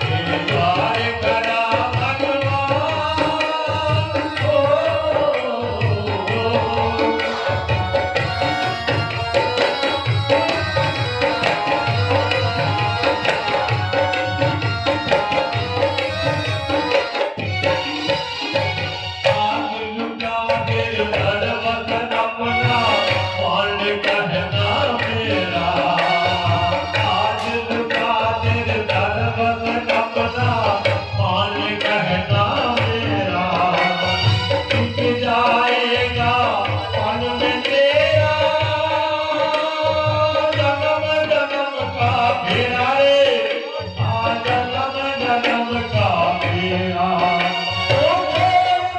तेरे द्वार खड़ा भगवान, ओ आज लुटा दे घर वतन अपना, मान कहना मेरा। आज लुटा दे घर वतन अपना, मान कहना मेरा। टूट जाएगा मन में तेरा जन्म जन्म का फेरा रे, आ जन्म जन्म का फेरा। ओ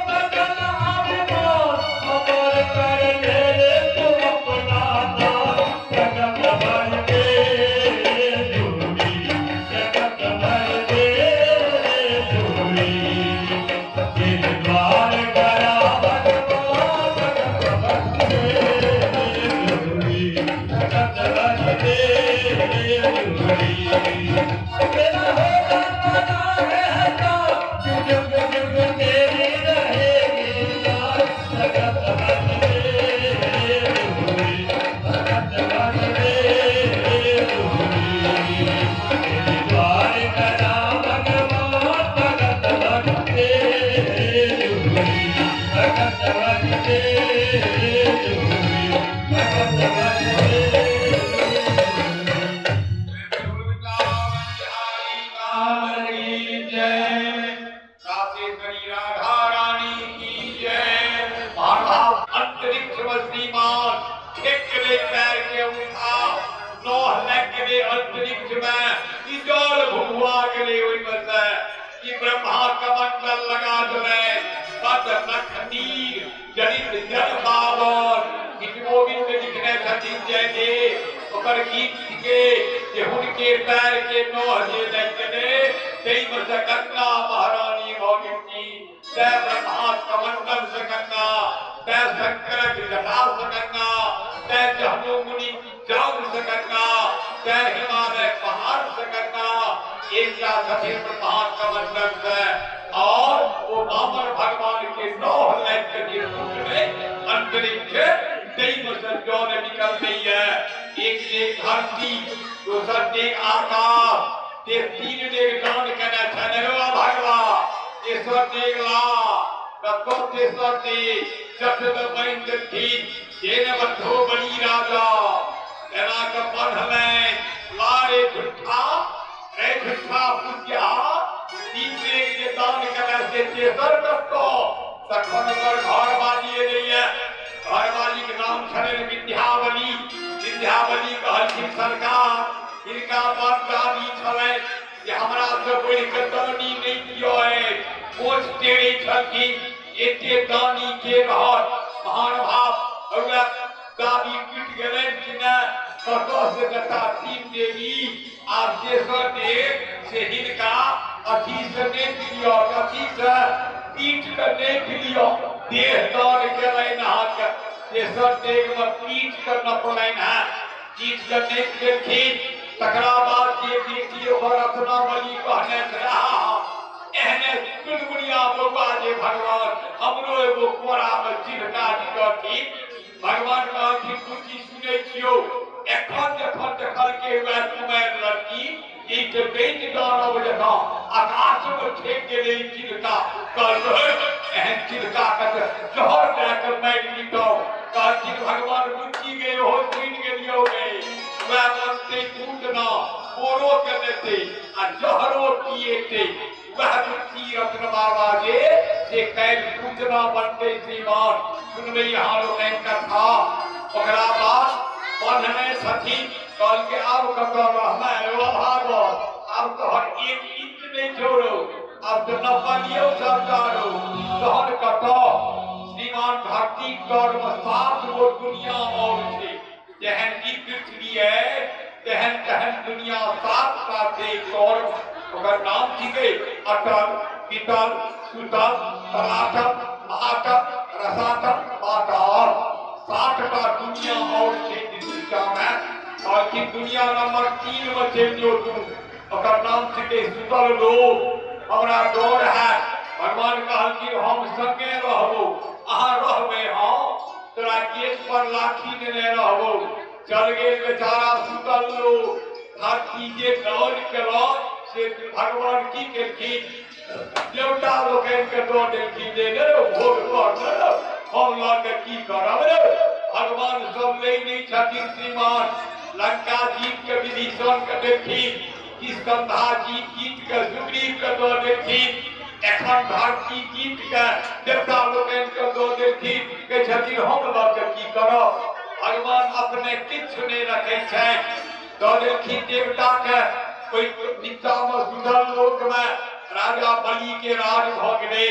बदल अभिमान, अमर कर ले रे तू अपना नाम। जगत भर तेरे झोली, जगत भर तेरे कमंडल लगा देलनि। पद नख नीर जनित जन पावन। गीत गोविंद लिखने छथिन जयदेव, ओकर गीत थिके जे हुनके पैर के नोह जे लागि गेलै ताहिमे से गंगा महारानी भऽ गेलखिन। तैं ब्रह्मा कमंडल से गंगा, तैं शंकरक जटा से गंगा, तैं जहनु मुनि जान से गंगा, तैं हिमालय पहाड़ से गंगा। एकटा छथिन ब्रह्मा कमंडल से और ओ वामन भगवान के नोह लागि के जे टूटलै अंतरिक्ष ताहिमे से जल निकलैया। एक डेग धरती, दोसर डेग आकाश, ते तीन डेग दान केने छनि रे भगवान। तेसर डेग ला कतौ तेसर डेग चट दऽ बान्हि देलखिन। जेन बद्धो बलि राजा एना के पढ़लनि लारे झूठा रे झूठा पुष्या। तीन डेग जे दान केने से तेसर कतौ। तखन ओकर घरवाली एलैया। घरवाली के नाम छलनि विद्यावली। विद्यावली कहलखिन सरकार हिनका बड़ दानी छलनि जे हमरा से बढ़ि के दानी नहि कियो अछि। मोछ टेरै छलखिन, एते दानी के रहत। महानुभाव वएह दादी टूटि गेलनि कि नहि, कतऽ से जता तीन देवी आ तेसर देव से हिनका अथी से नहि लिअ, कथी से पीट के नहि लिअ। देह दान केलनि अहाँके। तेसर डेग मे पीट के नपलनि हेँ, पीट के नापि देलखिन। तकरा बाद जे बेटी ओकर रत्नावली कहने छलै, एहने चुनमुनिया बौआ जे भगवान हमरो एगो कोरा मे चिन्हका दितथिन। भगवान कहलखिन बुच्ची सुनै छियौ, एखन जखन देखलकै वएह कुमारि लड़की ई के दैत्य दानव जकाँ आकाश मे छेक गेलै चिलका। कहलकै एहन चिलका के जहर दए के मारि दितौ। कहलखिन भगवान बुच्ची गई ओहो सुनि गेलियौ गे, वएह बनतै पूतना, कोरो के लेतै आ जहरो पिएतै। वएह बुच्ची रत्न बाबा जे से काल्हि पूतना बनतै। श्रीमान सुनबै अहाँ लोकनि कथा। ओकरा बाद बन्हने छथिन। कहलकै आब कतऽ रहबै रे भागल, आब तोहर एक इंच नहि छोड़ो, आब तऽ नपलियौ सबटा रौ, तहन कतऽ। श्रीमान धरती तर मे 7 गो दुनिया और छै। जेहन ई पृथ्वी है तेहन तेहन दुनिया 7 टा छै तर। ओकर नाम थिकै अटल, पितल, सुतल, तलाटल, महाटल, रसाटल, पाताल। 7 टा दुनिया और छै दुनिया में। कहलखिन दुनिया नंबर 3 में चलि जो तू, ओकर नाम छिकै सुतल लोक। हमरा डर है। भगवान कहलखिन हम संगे रहबो, अहाँ रहबै, हाँ तोरा गेट पर लाठी नेने रहबो। चल गेल बेचारा सुतल लोक। धरती जे डर केलक से भगवान की केलखिन, देवता लोकनि के दऽ देलखिन जे ने रौ भोग कर ने रौ, हम लऽ के की करब रे। भगवान सब लै नहि छथिन श्रीमान। लंका जीत के विभीषण के देलखिन, किष्कंधा जीत जीत के सुग्रीव के दऽ देलखिन। एखन धरती जीत के देवता लोकनि के दऽ देलखिन। कहै छथिन हम लऽ के की करब। भगवान अपने किछु नहि रखै छथि, दऽ देलखिन देवता के। ओहि नीचा मे सुधल लोक मे राजा बलि के राज भऽ गेलै।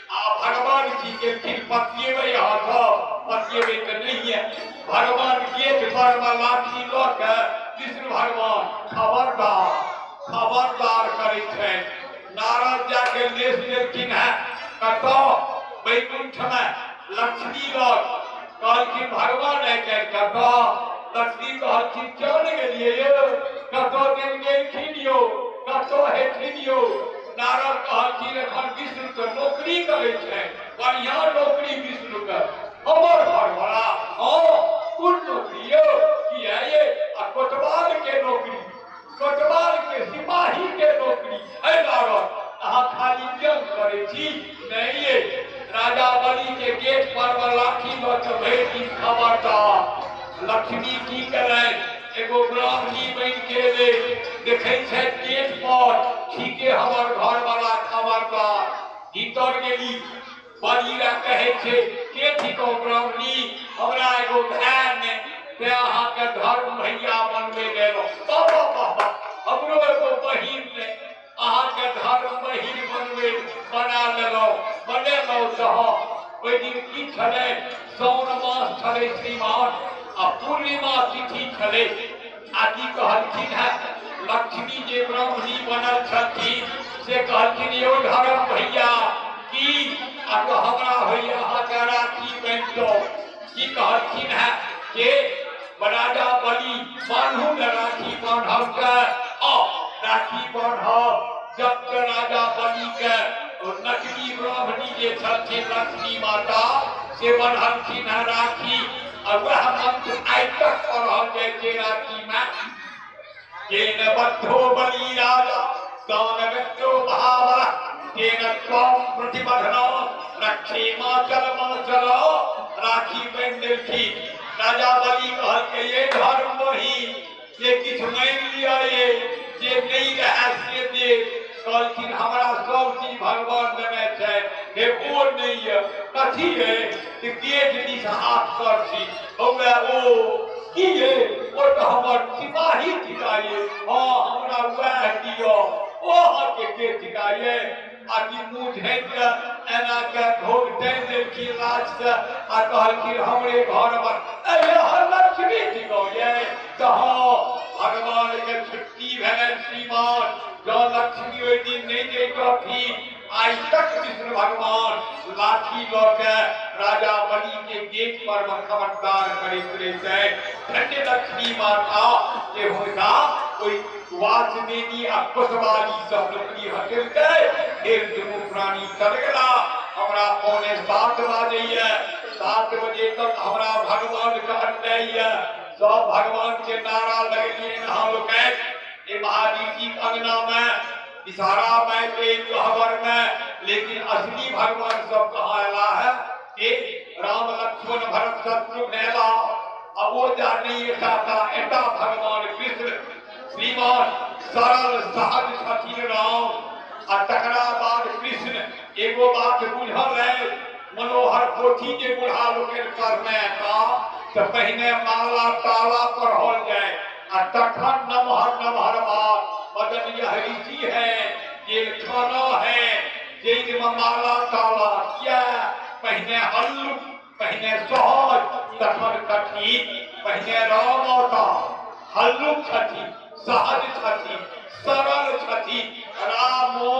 आ भगवान की केलखिन, पतियेबै अहाँ सब, पतियेबै तऽ नहिये। भगवान गेट पर मे लाठी लऽ के विष्णु भगवान खबरदार खबरदार करै छनि। नारद जाके लेस देलखिन हेँ कतऽ, वैकुंठ मे लक्ष्मी लग। कहलखिन भगवान आइ काल्हि कतऽ। लक्ष्मी कहलखिन क्यों नहि गेलियै यौ, कतऽ दिन गेलखिन यौ, कतऽ हेथिन यौ। नारद कहलखिन एखन विष्णु के नौकरी करै छै, बढ़िया नौकरी विष्णु के। हमर घरवाला, हाँ कोन नौकरी यौ, किया ये, आ कोतवाल के नौकरी, कोतवाल के सिपाही के नौकरी। अरे नारद अहाँ खाली व्यंग करै छी। नहीं ये, राजा बलि के गेट पर मे लाठी लऽ के भरि दिन खबरदार। लक्ष्मी की केलनि, एगो ब्राह्मणी बनि के एलै, देखै छथि गेट पर ठीके हमर घरवाला खबरदार। भीतर गेली, बलि कहै छै के थिकौ ब्राह्मणी, हमरा एगो भाय ने तें अहाँके धर्म भैया बनबै गेलहुँ। बाबा बाबा हमरो एगो बहिन ने, अहाँके धर्म बहिन बनबै बनेलहुँ बनेलहुँ तऽ ओहि दिन की छलै? साउन मास छलै श्रीमान, आ पूर्णिमा तिथि छलै। आ की कहलखिन हेँ लक्ष्मी जे ब्राह्मणी बनल छलखिन से कहलखिन, यौ धर्म भैया की आ तऽ हमरा होइए अहाँके राखी बान्हितहुँ। की कहलखिन हेँ जे राजा बलि बान्हू ने राखी, बान्हब के आ राखी बान्हब। जब के राजा बलि के नकली ब्राह्मणी जे छलखिन लक्ष्मी माता से बन्हलखिन हेँ राखी, आ वएह मंत्र आइ तक पढ़ल जाइ छै राखी में, तेन बद्धो बलि राजा दानवेन्द्रो महाबल तेन त्वं प्रतिबधना रक्षे माचल माचल। राखी बान्हि देलखिन। राजा बलि कहलकै, ये धर्म बही जे किछु मानि लिअ, ये जे नहि रहए से दे। कहलखिन, हमरा सब चीज भगवान देने छै, हे ओ नहि यऽ। कथी है? तऽ गेट दिस हाथ कर छी, हौवे ओ की ये? ओ तऽ हमर सिपाही थिका ये। हाँ, हमरा वएह दिअ। ओ अहाँके के थिका ये? आ कि मुँह झाँपि कऽ एना के घोघ टानि देलखिन लाजसँ आ कहलखिन, हमरे घर पर लक्ष्मी थिकौ ये। तऽ हँ, भगवान के छुट्टी भेलनि श्रीमान। जँ लक्ष्मी ओहि दिन नहि जैतथिन, आइ तक विष्णु भगवान लाठी लऽ के राजा बलि के गेट पर मे खबरदार करैत रहितै। धन्य लक्ष्मी माता जे हुनका ओहि वासनेनी आ कोसवाली सब नौकरी हटेलकै। फेर दुनू प्राणी चल गेला। हमरा 6:45 बाजैया, 7 बजे तक हमरा भगवान के अन्याय यऽ। सब भगवान के नारा लगेलियनि अहाँ लोकनि ये महावीर जी के अंगना में, इशारा में के गहबर में, लेकिन असली भगवान सब कहाँ अला है? कि राम लक्ष्मण भरत शत्रुघ्न अला, आ वो जा नहीं एटा ता एटा भगवान कृष्ण। श्रीमान सरल सहज छथिन राम आ तकरा बाद कृष्ण। एगो बात बुझल है, मनोहर पोथी जे बूढ़ा लोकनि करने एता तऽ पहिने माला ताला पढ़ल जाय आ तखन नमहर नमहर बात। मदन यह ऋषि है, जेलखाना है, जाहिमे माला ताला किया? पहिने हल्लुक, पहिने सहज, तखन कठिन। पहिने राम औता, हल्लुक छथिन, सहज छथिन, सरल छथिन। रामो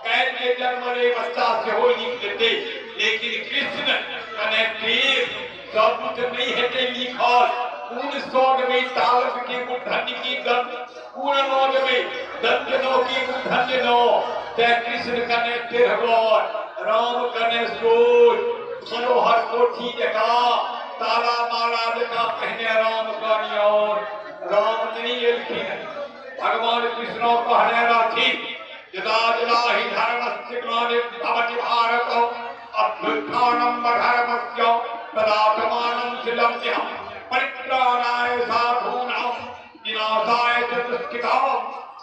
काल्हि जे जन्मलै बच्चा सेहो लिख लेतै, लेकिन कृष्ण कने टेढ़, सब कुछ नहि हेतै लिखल। कोन सौ देबै तालक के मूर्धन्य की दंत, कोन नो देबै दंत नो की मूर्धन्य नो। तें कृष्ण कने टेढ़गर, राम कने सोझ। मनोहर कोठी जकाँ, ताला माला जकाँ पहिने राम कनियौन। राम नहि एलखिन। भगवान कृष्ण कहने रहथिन, यदा यदा हि धर्मस्य ग्लानिर्भवति भारत अभ्युत्थानम् अधर्मस्य तदात्मानं सृजन्त्यहं परित्राणाय साधूनां विनाशाय च दुष्कृतां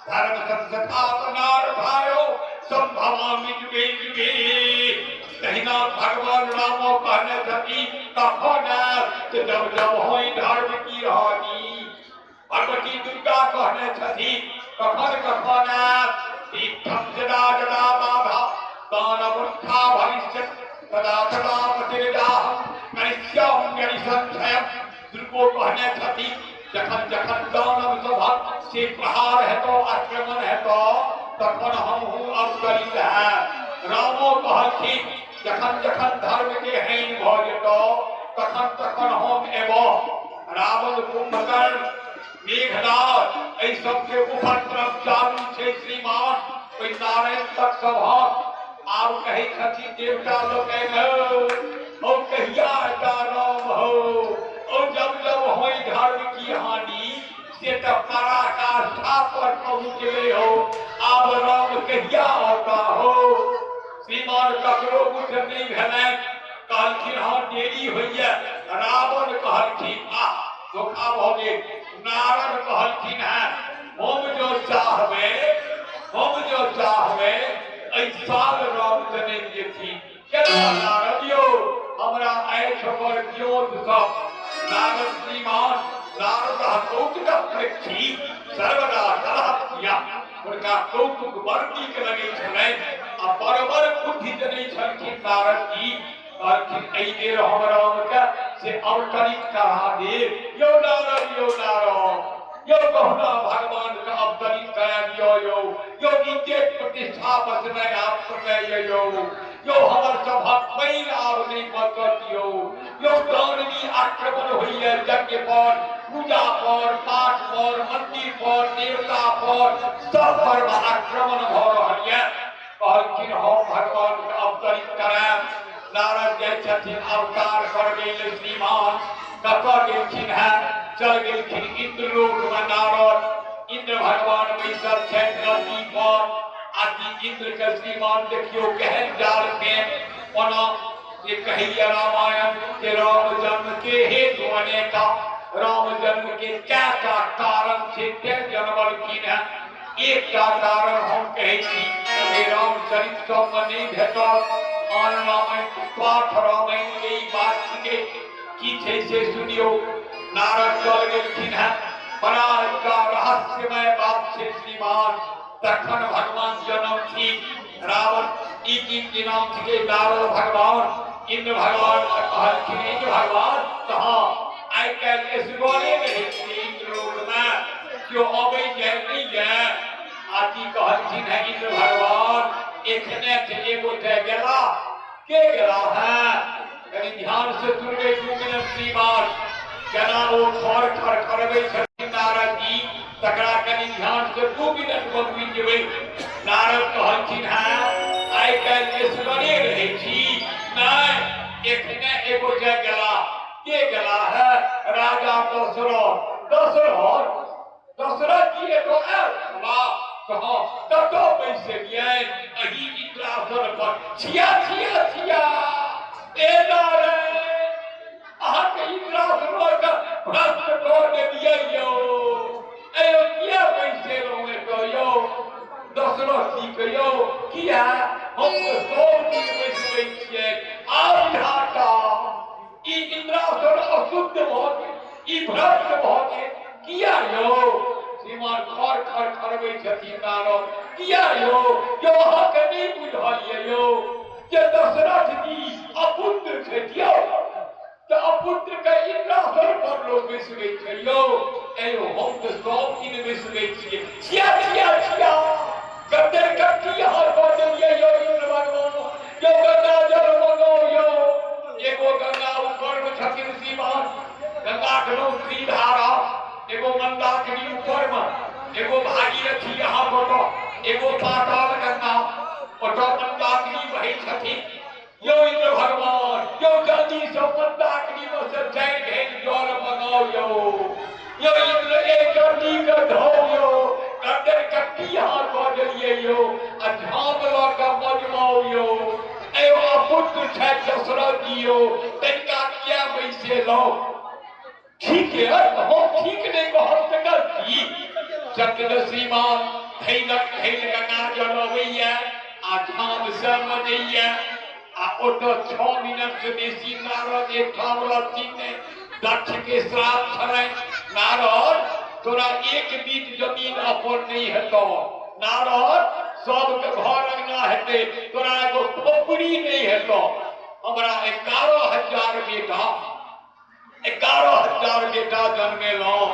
धर्म संस्थापनार्थाय संभवामि युगे युगे। तहिना भगवान रामो कहने छथिन, कखन आयब? जब जब होई धर्म की हानि। भगवती दुर्गा कहने छथिन, कखन कखन आयब? तीर्थम जदा जदा बाधा दानवोत्था भविष्य तदा तदा प्रतिजाहम करिष्याम्यरि संशयम। दुर्गो कहने छथिन, जखन जखन दानव सभक से प्रहार हेतो, आक्रमण हेतो, तखन हमहूँ अवतरित हैब। रामो कहलखिन, जखन जखन धर्म के हानि भऽ जेतौ तखन तखन हम एबो। रावण, कुंभकर्ण, मेघनाथ, एहि सबके उपद्रव चालू छै श्रीमान, ओहि नारायण तक सभक। आब कहै छथिन देवता लोकनि, हौ हौ कहिया एता राम हौ? ओ जब जब होई धर्म की हानि से तऽ पराकाष्ठा पर पहुँचले हो, आब राम कहिया औता हो? श्रीमान ककरो कुछ नहि भेलनि। कहलखिन, हँ, देरी होइए। रावण कहलखिन, आह, धोखा भऽ गेल। नारद कहलखिन हेँ, हम जो चाहबै, हम जो चाहबै, एहि साल राम जनमि जेथिन। केना नारद यौ, हमरा अछि ओकर ब्योत सब। नारद श्रीमान, नारद कौतुक प्रेक्षी सर्वदा कलह प्रिया। हुनका कौतुक बड़ नीक लगै छलनि आ बड़ बड़ बुद्धि जनै। नारद जी? कहलखिन एहि बेर हम राम के से अवतरित करा देब। यौ नारद, यौ नारद, यौ कहुना भगवान के अवतरित करा दियौ यौ। यौ इज्जत प्रतिष्ठा बचनाइ आब समय यौ। यौ हमर सभक पैर आब नहि बचत यौ। यौ दानवी आक्रमण होइए यज्ञ पर, पूजा पर, पाठ पर, मंदिर पर, देवता पर, सब पर आक्रमण भऽ रहल यऽ। कहलखिन हम भगवान के अवतरित करायब। नारद जाइ छथिन अवतार करबै ले। श्रीमान कतऽ गेलखिन है? चल गेलखिन इंद्रलोक में नारद। इंद्र भगवान बैसल छथि गद्दी पर। आ कि इंद्र के श्रीमान देखियौ केहन जाल फेंक। ओना जे कहैया रामायण जे राम जन्म के हेतु अनेका, राम जन्म के कएटा कारण छै तें जन्मलखिन है। एकटा कारण हम कहै छी जे रामचरित सबमे नहि भेटल, आन रामायण पाठ रामायण के ई बात छिकै। की छै से सुनियौ। नारद चल गेलखिन है। बड़ा एकटा रहस्यमय बात छै श्रीमान। तखन भगवान जन्म ठीक रावण ई की की नाम छिकै नारद भगवान इंद्र भगवान कहलखिन इंद्र भगवान तऽ हँ आइ काल्हि एसगरे रहै छियै इंद्रलोकमे, केओ अबै जाय नहि यऽ। आ की कहलखिन है इंद्र भगवान एखने से एगो गेला। के गेला है? कनि ध्यान से सुनबै 2 मिनट श्रीमान। केना ओ खर खर खरबै छथिन नारद जी, तकरा कनि ध्यान से 2 मिनट में बुझि जेबै। नारद कहलखिन है आइ काल्हि एसगरे रहै छी? नहि, एखने एगो गेला। के गेला है? राजा दशरथ। दशरथ? दशरथ जी एतऽ आयल छलाह? कहाँ कतऽ बैसेलियै? एहि इंद्रासन पर। छिया छिया छिया, ए नारायण, अहाँके इंद्रासन के भ्रष्ट कऽ देलियै यौ। एयो किया बैसेलहुँ एतऽ यौ दशरथ जी के यौ? किया, हम तऽ सब दिन बैसबै छियै। आब घाटा ई इंद्रासन अशुद्ध भऽ गेल, ई भ्रष्ट भऽ गेल। किया यौ? श्रीमान खर खर खरबै छथिन नारद। किया यौ? यौ अहाँके नहि बुझल यऽ यौ जे दशरथ जी अपुत्र छथि यौ? तऽ अपुत्र के इंद्रासन पर लोक बैसबै छै यौ? एयो हम तऽ सब दिन बैसबै छियै। छिया छिया छिया, गद्दर कट्टी अहाँ कऽ देलियै यौ इंद्र भगवान। यौ गंगा जल मंगाउ यौ। एगो गंगा ऊपर में छथिन श्रीमान, गंगा के नाम त्रिधारा। एगो मंदाकिनी ऊपर में, एगो भागीरथी यहाँ पर, एगो पाताल गंगा, ओतऽ मंदाकिनी बहै छथिन। यौ इंद्र भगवान यौ, जल्दी से मंदाकिनी में से 4 घेर जल मंगाउ यौ। यौ इंद्र एक जल्दी के धो यौ, गद्दर कट्टी अहाँ कऽ देलियै यौ, आ झाम लऽ कऽ मजमाउ यौ। एगो अपुत्र छथि दशरथ जी यौ, तनिका किया बैसेलहुँ? ठीक है, हम ठीक नहीं कहब तऽ गलती। चक्र श्रीमान धैलक धैल गंगा जल अबैया आ झाम से मजैया। आ ओतऽ 6 मिनट से बेसी नारद एकठाम रहथिन नहि। दक्ष के श्राप छलनि, नारद तोरा एक बीत जमीन अपन नहि हेतौ। नारद सबके घर अंगना हेतै, तोरा एगो खोपड़ी नहि हेतौ। हमरा 11,000 बेटा, 11,000 बेटा जन्मेलहुँ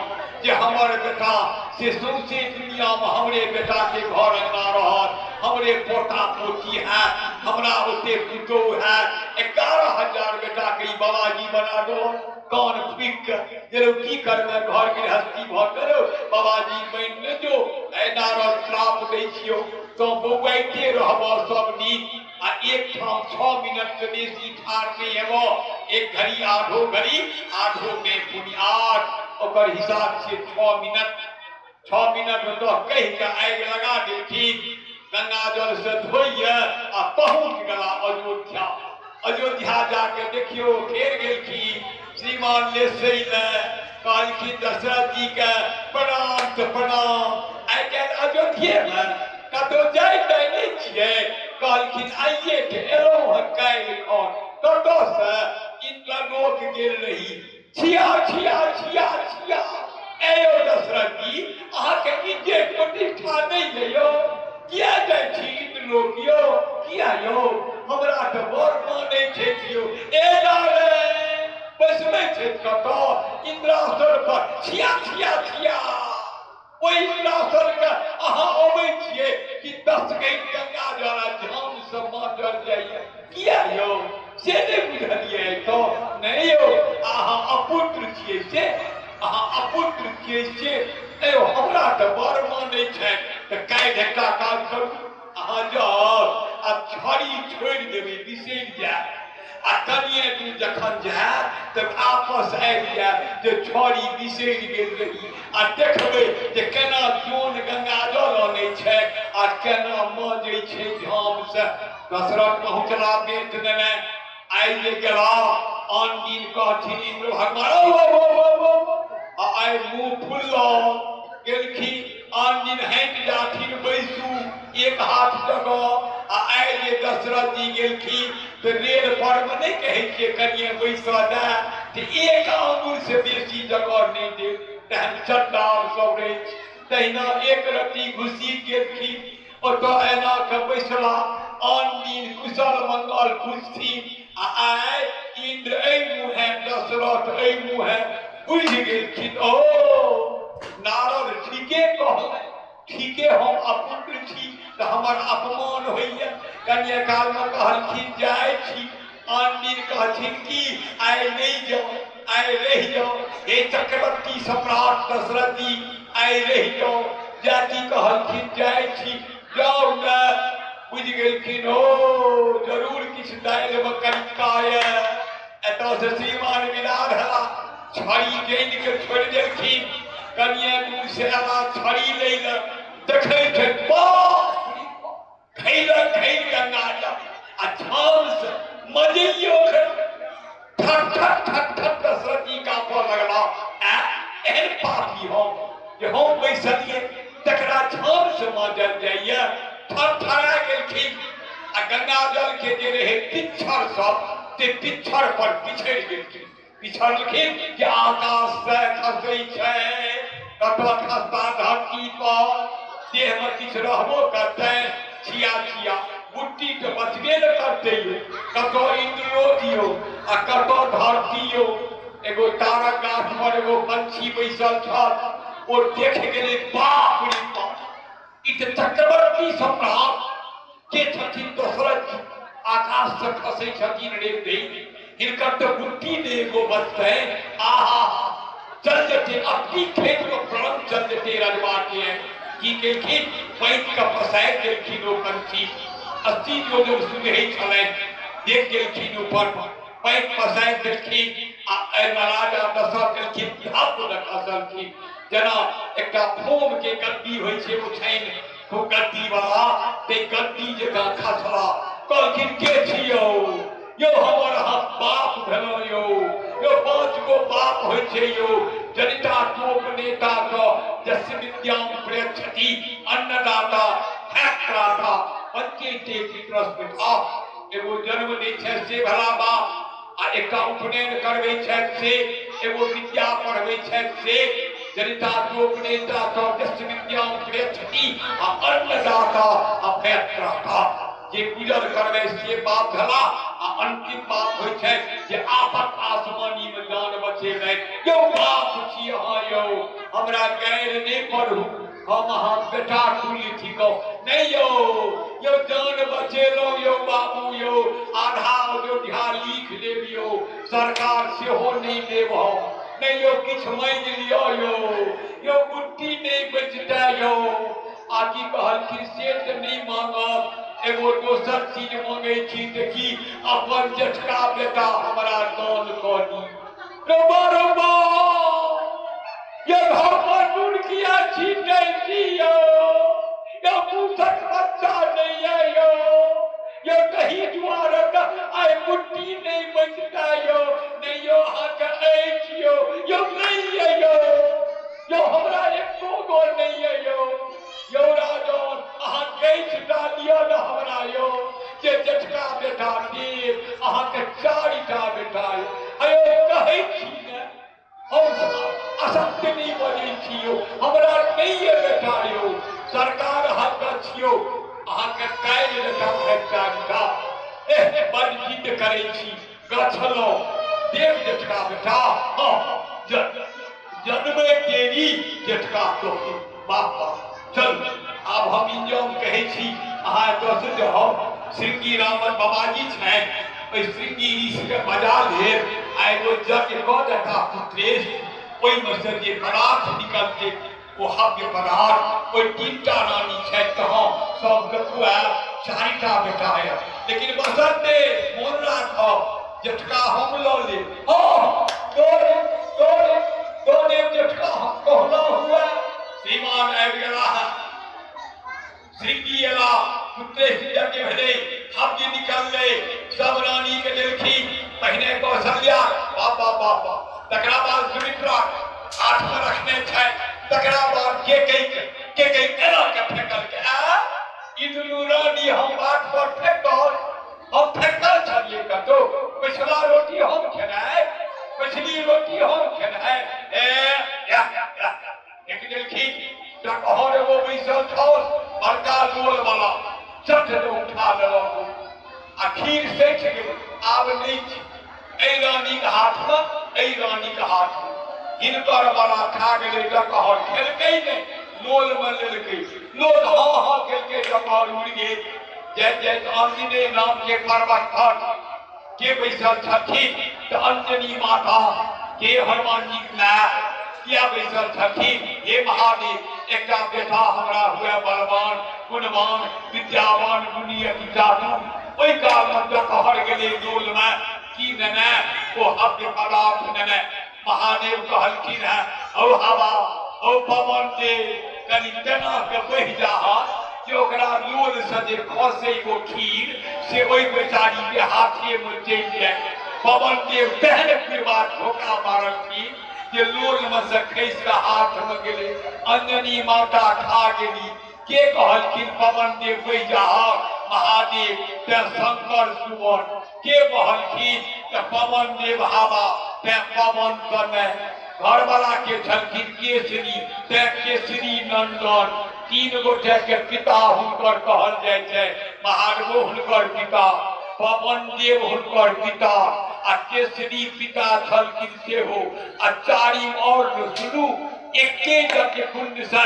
जे हमर बेटा से सौंसे दुनियामे हमरे बेटाके घर अंगना रहत, हमरे पोता पोती हैत, हमरा ओते पुतोहु हैत। 11,000 बेटाके ई बाबाजी बना देलक कान फूकि कऽ जे की करबै घर गृहस्थी भऽ गेल, बाबाजी बनि ने जो। नारद श्राप दै छियौ, तो बौआइते रहबह सब दिन आ एक ठाम 6 मिनट से बेसी ठाढ़ नहि हेबह। एक घड़ी आधो घड़ी, आधो में पुनि आठ, ओकर हिसाब छै 6 मिनट। 6 मिनट में तो कहि के आगि लगा देलखिन, गंगा जल से धोइए आ पहुंच गला अयोध्या। अयोध्या जाके देखियो फेर गेलखिन श्रीमान लेसै ले। कहलखिन दशरथ जी के प्रणाम से प्रणाम, आइ काल्हि अयोध्ये में कतौ जाय ताय नहि छियै? कहलखिन आइए के एलहुँ हँ, काल्हि खन कतऽ से इंद्रलोक गेल रही। छिया छिया छिया छिया, एयो दशरथ जी अहाँके इज्जत प्रतिष्ठा नहि यौ, किया जाइ छी इंद्रलोक यौ? किया किया यौ हमरा तऽ बड़ मानै छथि यौ ए जाने बैसबै छथि कतऽ इन्द्रासन पर छिया छिया छिया ओहि इन्द्रासन के अहाँ अबै छियै कि 10 गैर गंगा जल आ झाम से माजल जाइए किया यौ से नहि बुझलियै तऽ नहि यौ अहाँ अपुत्र छियै से अहाँ अपुत्र छियै से यौ हमरा तऽ बड़ मानै छथि तऽ काल्हि एकटा काज करू अहाँ जाउ आ छड़ी छोड़ि देबै बिसरि जायब आ कनिए दूर जखन जायब तऽ आपस आबि जायब जे छड़ी बिसरि गेल रही आ देखबै जे केना जोन गंगा जल अनै छै आ केना मजै छै झामसँ। दशरथ पहुँचला बेट देने आइ जे गेला आन दिन कहथिन इन्द्र भगवान ओ ओ ओ ओ ओ आ आइ मुँह फुलल गेलखिन। आन दिन हटि जाथिन बैसू एक हाथ जगह आ आइ जे दशरथ जी गेलखिन तऽ रेल पर मे नहि कहै छियै कनिए बैसऽ दए तऽ एक आंगुर से बेसी जगह नहि देल तहन चंडाल सब रहै छै। तहिना एक रत्ती घुसी गेलखिन ओतऽ एना के बैसला आन दिन कुशल मंगल पूछथिन आ आइ इन्द्र एहि मुँहे दशरथ एहि मुँहे बुझि गेलखिन ओ नारद ठीके कहलनि ठीके हम अपुत्र छी तऽ हमर अपमान होइए। कनिए कालमे कहलखिन जाइ छी आन दिन कहथिन कि आइ नहि जाउ आइ रहि जाउ हे चक्रवर्ती सम्राट दशरथ जी आइ रहि जाउ जाति कहलखिन जाइ छी जाउ ने बुझि गेलखिन ओ जरूर किछु दालि मे कनिका यऽ। एतऽ से श्रीमान विदा भेला छड़ी जानि के छोड़ि देलखिन। कनिए दूर से एला छड़ी लै लए देखै छै बाप रे बाप घैलक घैल गंगा जल आ झाम से मजैयो ठक ठक ठक ठक दशरथ जी काँपऽ लगला। आ एहन पापी हम जे हम बैसलियै तकरा झाम से माजल जाइए। थरथरा गेलखिन आ गंगा जल के जे रहे पिच्छर सब ते पिच्छर पर पिछड़ि गेलखिन। पिछड़लखिन कि आकाश से खसै छै कतऽ खसता धरती पर देह में किछु रहबो करतै छिया छिया बुट्टी तऽ बचबे ने करतै यौ कतऽ इन्द्रलोक यौ आ कतऽ धरती यौ। एगो तारक गाछ पर एगो पंछी बैसल छल ओ देख गेलै बाप रे बाप ई तऽ चक्रवर्ती सम्राट के छथिन दशरथ जी आकाश से खसै छथिन रे दै हिनकर तऽ बुद्धि ने एगो बचतै। आहा चल जेतै अपनी खेत में प्राण चल जेतै रजवा के। की केलखिन पैंक के पसारि देलखिन ओ पंछी 80 योजन सुझै छलनि देख गेलखिन ऊपर पैंक पसारि देलखिन आ एहिमे राजा दशरथ गेलखिन कि हाथ दऽ खसलखिन जेना एकटा फोम के गद्दी होइ छै ओछाइन खूब गद्दी वाला ते गद्दी जकाँ खसला। कहलखिन के छियौ यौ हमर अहाँ बाप भेलहुँ यौ यौ 5 गो बाप होइ छै यौ जनिता टोप नेता क जस्य विद्याम प्रयच्छति अन्नदाता भयत्राता पंचेते पितरस्मिता। एगो जन्म दै छै से भला बाप आ एकटा उपनयन करबै छथि से एगो विद्या पढ़बै छथि से जनिता टोप नेता क जस्य विद्याम प्रयच्छति आ अन्नदाता आ भयत्राता जे गुजर करबै से बाप भेला आ अंतिम बाप होइ छै जे आपत आसमानी में जान बचेबै। यौ बाप छी अहाँ यौ हमरा गैर नहि पढ़ू हम अहाँ बेटा तुल्य थिकौ नहीं यौ यौ जान बचेलहुँ यौ बाबू यौ आधा अयोध्या लिख देब यौ सरकार सेहो नहि देब हम नहीं यौ किछु मांगि लिअ यौ यौ गुट्टी नहि बचतै यौ। आ की कहलखिन से तऽ नहि मांगब एगो दोसर चीज मांगै छी तऽ की अपन जेठका बेटा हमरा दान कऽ दी। रौबा रौबा ये घर पर नून किया छीटै छी यौ यौ मूसक बच्चा नहि यऽ यौ यौ तही दुआरे तऽ आइ बुट्टी नहि बचतै यौ नहि यौ अहाँके अछि यौ यौ नहि यऽ यौ यौ हमरा एको गो नहि यऽ यौ यौ राजन अहाँ गैछ टा लिअ ने हमरा यौ जे जेठका बेटा देब अहाँके 4टा बेटा यौ। अयो कहै छी ने हम असत्य नहि बजै छी यौ हमरा नहि यऽ बेटा यौ सरकार अहाँके छियौ अहाँके काल्हि बेटा भेट चारिटा। एह, बड़ जिद्द करै छी, गछलहुँ देव जेठका बेटा। हँ, जन्मे देरी जेठका तोहके। वाह वाह, चल आब हम इंजाम कहै छी, अहाँ एतऽसँ जाउ। श्रृंगी रामन बाबाजी छनि, ओहि श्रृंगी ऋषिके बजा लेब आ एगो यज्ञ कऽ देता पुत्रेश। ओहिमे से जे पदार्थ निकलतै ओ हव्य पदार्थ, ओहि तीनटा रानी छथि तहाँ सबके खुआयब। चारिटा बेटा यऽ, लेकिन बसंते मोन राखब, जेठका हम लऽ लेब। हँ, दऽ देब, दऽ देब, दऽ देब जेठका हम, कहना हुए। श्रीमान आबि गेलाह, श्रृंगी एला, पुत्रेश यज्ञ भेलै, हव्य निकललै, सब रानी के देलखिन। पहिने कौशल्या, बाप बाप बाप बाप, तकरा बाद सुमित्रा हाथ में रखने छै, तकरा बाद के कई के कई एना के फेकल के आ ई दुनू रानी हम बाट पर फेकल, हम फेकल छलियै कतौ। पिछला रोटी हम खेनाइ, पिछली रोटी हम खेनाइ। ए या, या, एक देलखिन डकहर एगो बैसल छल बड़का लोल वाला, चट दे उठा लेलक आ खीर सठि गेल। आब नहि छै एहि रानीके हाथमे, एहि रानीके हाथमे हिनकर वाला खा गेलै डकहर, खेलकै नहि, लोलमे लेलकै लोल, हँ हँ केलकै, डकहर उड़ि गेल। जाइत जाइत अंजनेय नामके पर्वत पर के बैसल छथिन तऽ अंजनी माता के हनुमान जी माय किया बैसल छथिन। हे महादेव, एकटा बेटा हमरा हुए बलवान, गुणवान, विद्यावान, गुणी अति चातुर। ओहि कालमे डकहर गेलै डोलमे की नेने, ओ हव्य पदार्थ नेने। महादेव कहलखिन है, हौ हवा, हौ पवन देव, कनि तेना के बहि जाह जे ओकरा लोल से जे खसै ओ खीर से ओहि बेचारी के हाथे में चलि जाय। पवन देव तेहन पीरबा धोखा मारलखिन जे लोल में से खसि कऽ हाथ में गेलै, अंजनी माता खा गेली। के कहलखिन पवन देव बहि जाह? महादेव। तें शंकर सुमन। के बहलखिन तऽ पवन देव हवा, तें पवन तनय। घरवला के छलखिन केसरी, तें केसरी नंदन। तीन गोटे के पिता हुनकर कहल जाइ छै, महादेवो हुनकर पिता, पवन देव हुनकर पिता आ केसरी पिता छलखिन सेहो। आ चारिम और सुनू, एके यज्ञ कुंड से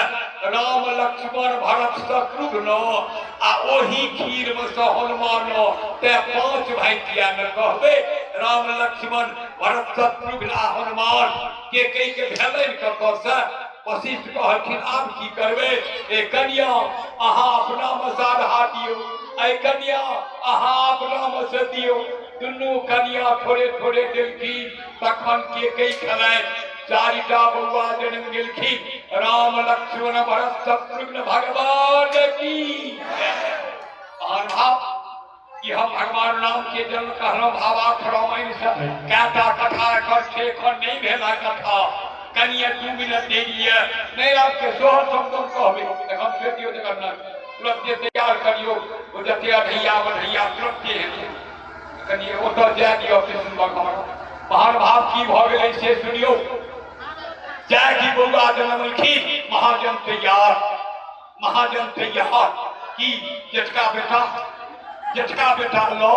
राम लक्ष्मण भरत शत्रुघ्न आ ओही खीर में से हनुमान, ते पांच भाई किया ने कहबे, राम लक्ष्मण भरत शत्रुघ्न आ हनुमान के कई के भेलनि कतऽ से। वशिष्ठ कहलखिन आब की करबै, ए कन्या अहाँ अपना में साधा दियौ, ए कन्या अहाँ अपना में से दियौ। दुनू कन्या थोड़े थोड़े देलखिन। तखन के कई खेलनि, चारिटा बौआ जन्म गेलखिन, राम लक्ष्मण भरत शत्रुघ्न भगवान की। महानुभाव, ई हम भगवान राम के जन्म कहलहुँ भावार्थ रामायण से कएटा कथा एकर छै, एखन नहि भेल है कथा, कनिए 2 मिनट देरी यऽ नहि आपके सोहर समदम कहबै, एखन छोड़ि दियौ तकर नहि, तुरन्ते तैयार करियौ, ओ जते अढ़ैया बढ़ैया तुरन्ते हेतै, कनिए ओतऽ जाय दियौ कृष्ण भगवान। महानुभाव की भऽ गेलै से सुनियौ। जाय की बौआ जनमलखिन, महाजन तैयार, महाजन तैयार की जेठका बेटा, जेठका बेटा लो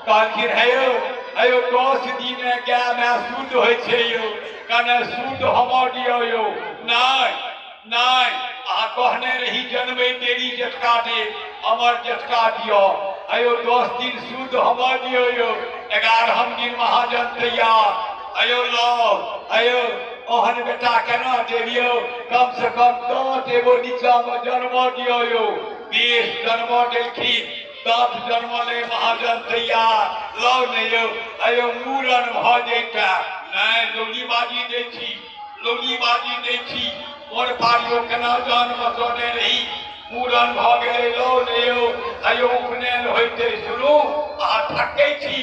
कहलखिन हे यौ, हे यौ 10 दिन गाय माय शुद्ध होइ छै यौ, कने शुद्ध हमर दियौ यौ। नहि नहि, अहाँ कहने रही जन्मे देरी जेठका दे, हमर जेठका दियौ, अयो 10 दिन शुद्ध हमर दियौ यौ। 11 दिन महाजन तैयार, अयो लौ, अयो ओहन बेटा केना देबियौ, कम से कम दाँत एगो नीचामे जन्म दियौ यौ। बेस जन्म देलखिन, दाँत जन्मलै, महाजन तैयार, लौ ने यौ, अयो मूड़न भऽ जैता। नहि, लौली बाजी दै छी, लौली बाजी दै छी, मोन पारियो केना जान बचौने रही, मूड़न भऽ गेलै, लौ ने यौ, अयो उपनयन होइते सुनू अहाँ ठकै छी,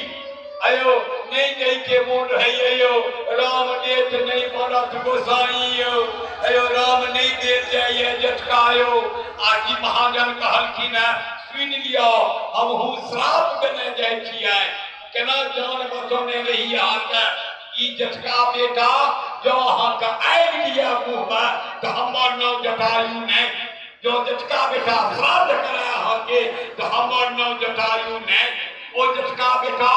अयो नहि दैके मोन रहैए यौ, राम देत नहि बनत गोसाई यौ, अयो राम नहि देल जाइए जेठका यौ। आकि महाजन कहलखिन हेँ सुनि लिअ, हमहूँ श्राप देने जाइ छियै, केना जान बचौने रही अहाँके, ई जेठका बेटा जँ अहाँके आबि लिअ मुँहमे तऽ हमर नाम जटायु नहि। जँ जेठका बेटा श्राद्ध करय अहाँके तऽ हमर नाम जटायु नहि, ओ जेठका बेटा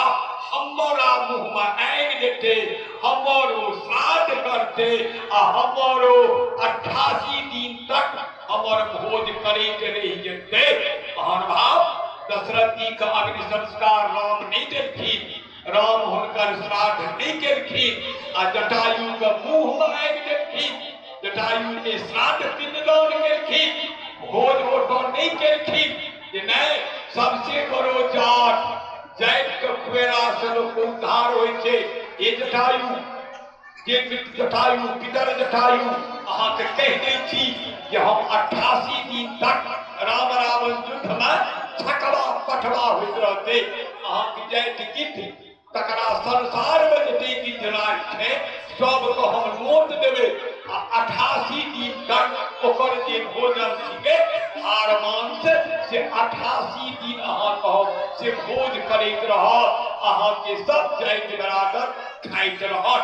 हमरा मुँहमे आगि देतै, हमर ओ श्राद्ध करतै आ हमर ओ 88 दिन तक हमर भोज करैत रहि जेतै। महानुभाव, दशरथ जी के अग्नि संस्कार राम नहि देलखिन, राम हुनकर श्राद्ध नहि केलखिन आ जटायु के मुँहमे आगि देलखिन। जटायु के श्राद्ध पिंडदान केलखिन, भोज ओतऽ नहि केलखिन जे नहि सबसे बड़ो जात जाति के खुएला से लोक उद्धार होइ छै। हे जटायु, जे मृत जटायु, पितर जटायु, अहाँके कहि दै छी जे हम 88 दिन तक राम रावण युद्धमे छकवा पठवा होइत रहतै। अहाँके जाति गिद्ध, तकरा संसारमे जते गिद्धराज छै सबके हम नोत देबै आ 88 दिन तक ओकर जे भोजन छिकै हार मांस से 88 दिन अहाँ कहब से भोज करैत रहत, अहाँके सब जाति बराबर खाइत रहत।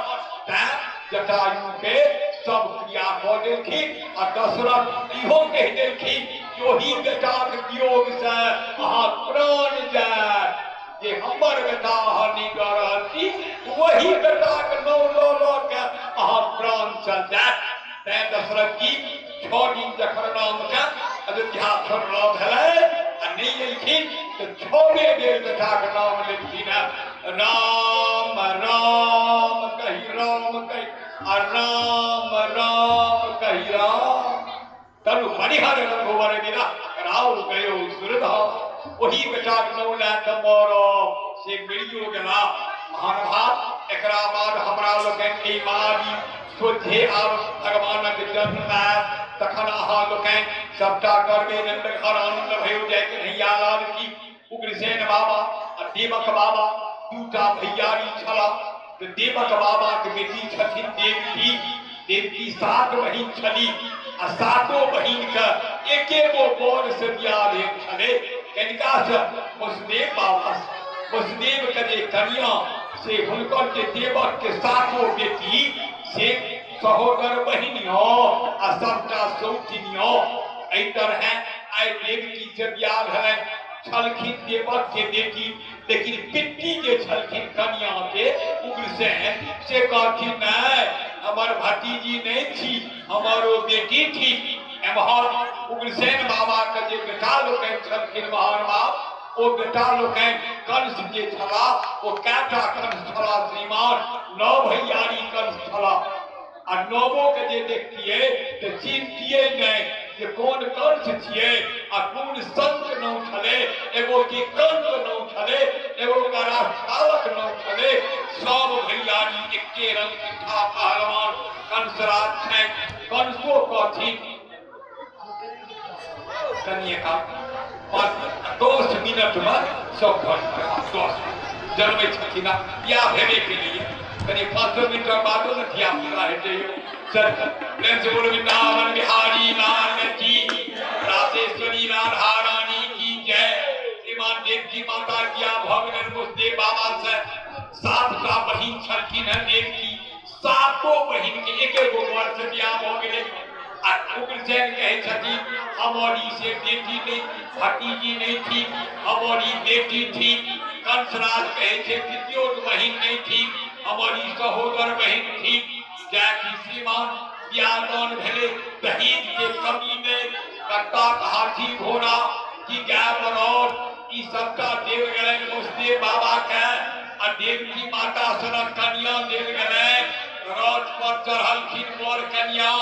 तैं जटायु के सब क्रिया कऽ देलखिन आ दशरथ इहो कहि देलखिन कि ओहि बेटाक वियोग से अहाँ प्राण जायत, जे हमर बेटा अहाँ नहि दऽ रहल छी वही बेटाक नाम लऽ लऽ के अहाँ प्राण चल जायत। तैं दशरथ जी 6 दिन जखन रामके अयोध्या छोड़ला भेलै आ नहि एलखिन तऽ 6 बेर बेटाक नाम लेलखिन हँ, राम राम कहि राम कहि आ राम राम कहि राम तनु हरिहर रघुवर बिना राव गयो सुरधाम। ओही बेटाक नाम लए कऽ मरब से मरियो गेला। महानुभाव, एकरा बाद हमरा लोकनि एहि महावीर सोझे आब भगवानक जन्म लायब, तखन अहाँ लोकनि सबटा करबै। नंद घर आनंद भयो जय कन्हैया लाल की। उग्रसेन बाबा आ देवक बाबा दूटा भैयारी छला। तऽ देवक बाबाक बेटी छथिन देवकी। देवकी 7 बहिन छली आ 7 बहिनके एके गो वर से बियाह भेल छलै। कनिका से? वसुदेव बाबा से। वसुदेव के जे कनिया से हुनकर जे देवक के 7 बेटी से सहोदर बहिनियो आ सबटा सौतिनियो। एहि तरहे आइ देवकी से बियाह भेलनि। छलखिन देवक के बेटी, लेकिन पिट्टी जे छलखिन कनिया के उग्रसेन से कहथिन नहि हमर भतीजी नहि छी, हमर ओ बेटी छी। एम्हर उग्रसेन बाबा के जे बेटा लोकनि छलखिन महानुभाव, ओ बेटा लोकनि कंस जे छला ओ कएटा कंस छला श्रीमान? 9 भैयारी कंस छला। आ नवो के जे देखतियै तऽ चिन्हतियै नहि जे कोन कंस छियै आ कोन संत नाम छलै। एगो के कंस नाम छलै, एगो का राष्ट्रालक नाम छलै। सब भैयारी एके रंग पिठा पहलवान कंसराज छै। कंसो कहथिन कनिए का 5-10 मिनट में सब घर 10 जन्मै छथिन, बियाह भेबे केलैए, कनि 5 मिनट बादो ने धिया पुता हेतै यौ। चल प्रेम से बोलो वृंदावन बिहारी लाल की, रासेश्वरी राधा रानी की जय। श्रीमान देव की माता किया भऽ गेलनि वसुदेव बाबा से 7टा बहिन छलखिन हेँ देव की, 7 बहिन के एक एगो वर से बियाह भऽ गेलै। आ उग्रसेन कहै छथिन हमर ई से बेटी नहि, भतीजी नहि थी, हमर ई बेटी थी। कंसराज कहै छै पितियोत बहिन नहि थी, हमर ई सहोदर बहिन थी। जाकि श्रीमान बियाह दान भेलै, दहेज के कमी नहि, कत्ताक हाथी घोड़ा की गाय बरद ई सबटा देल गेलनि वसुदेव बाबा के आ देवकी माता सनक कन्या देल गेलनि। रथ पर चढ़लखिन वर कन्या।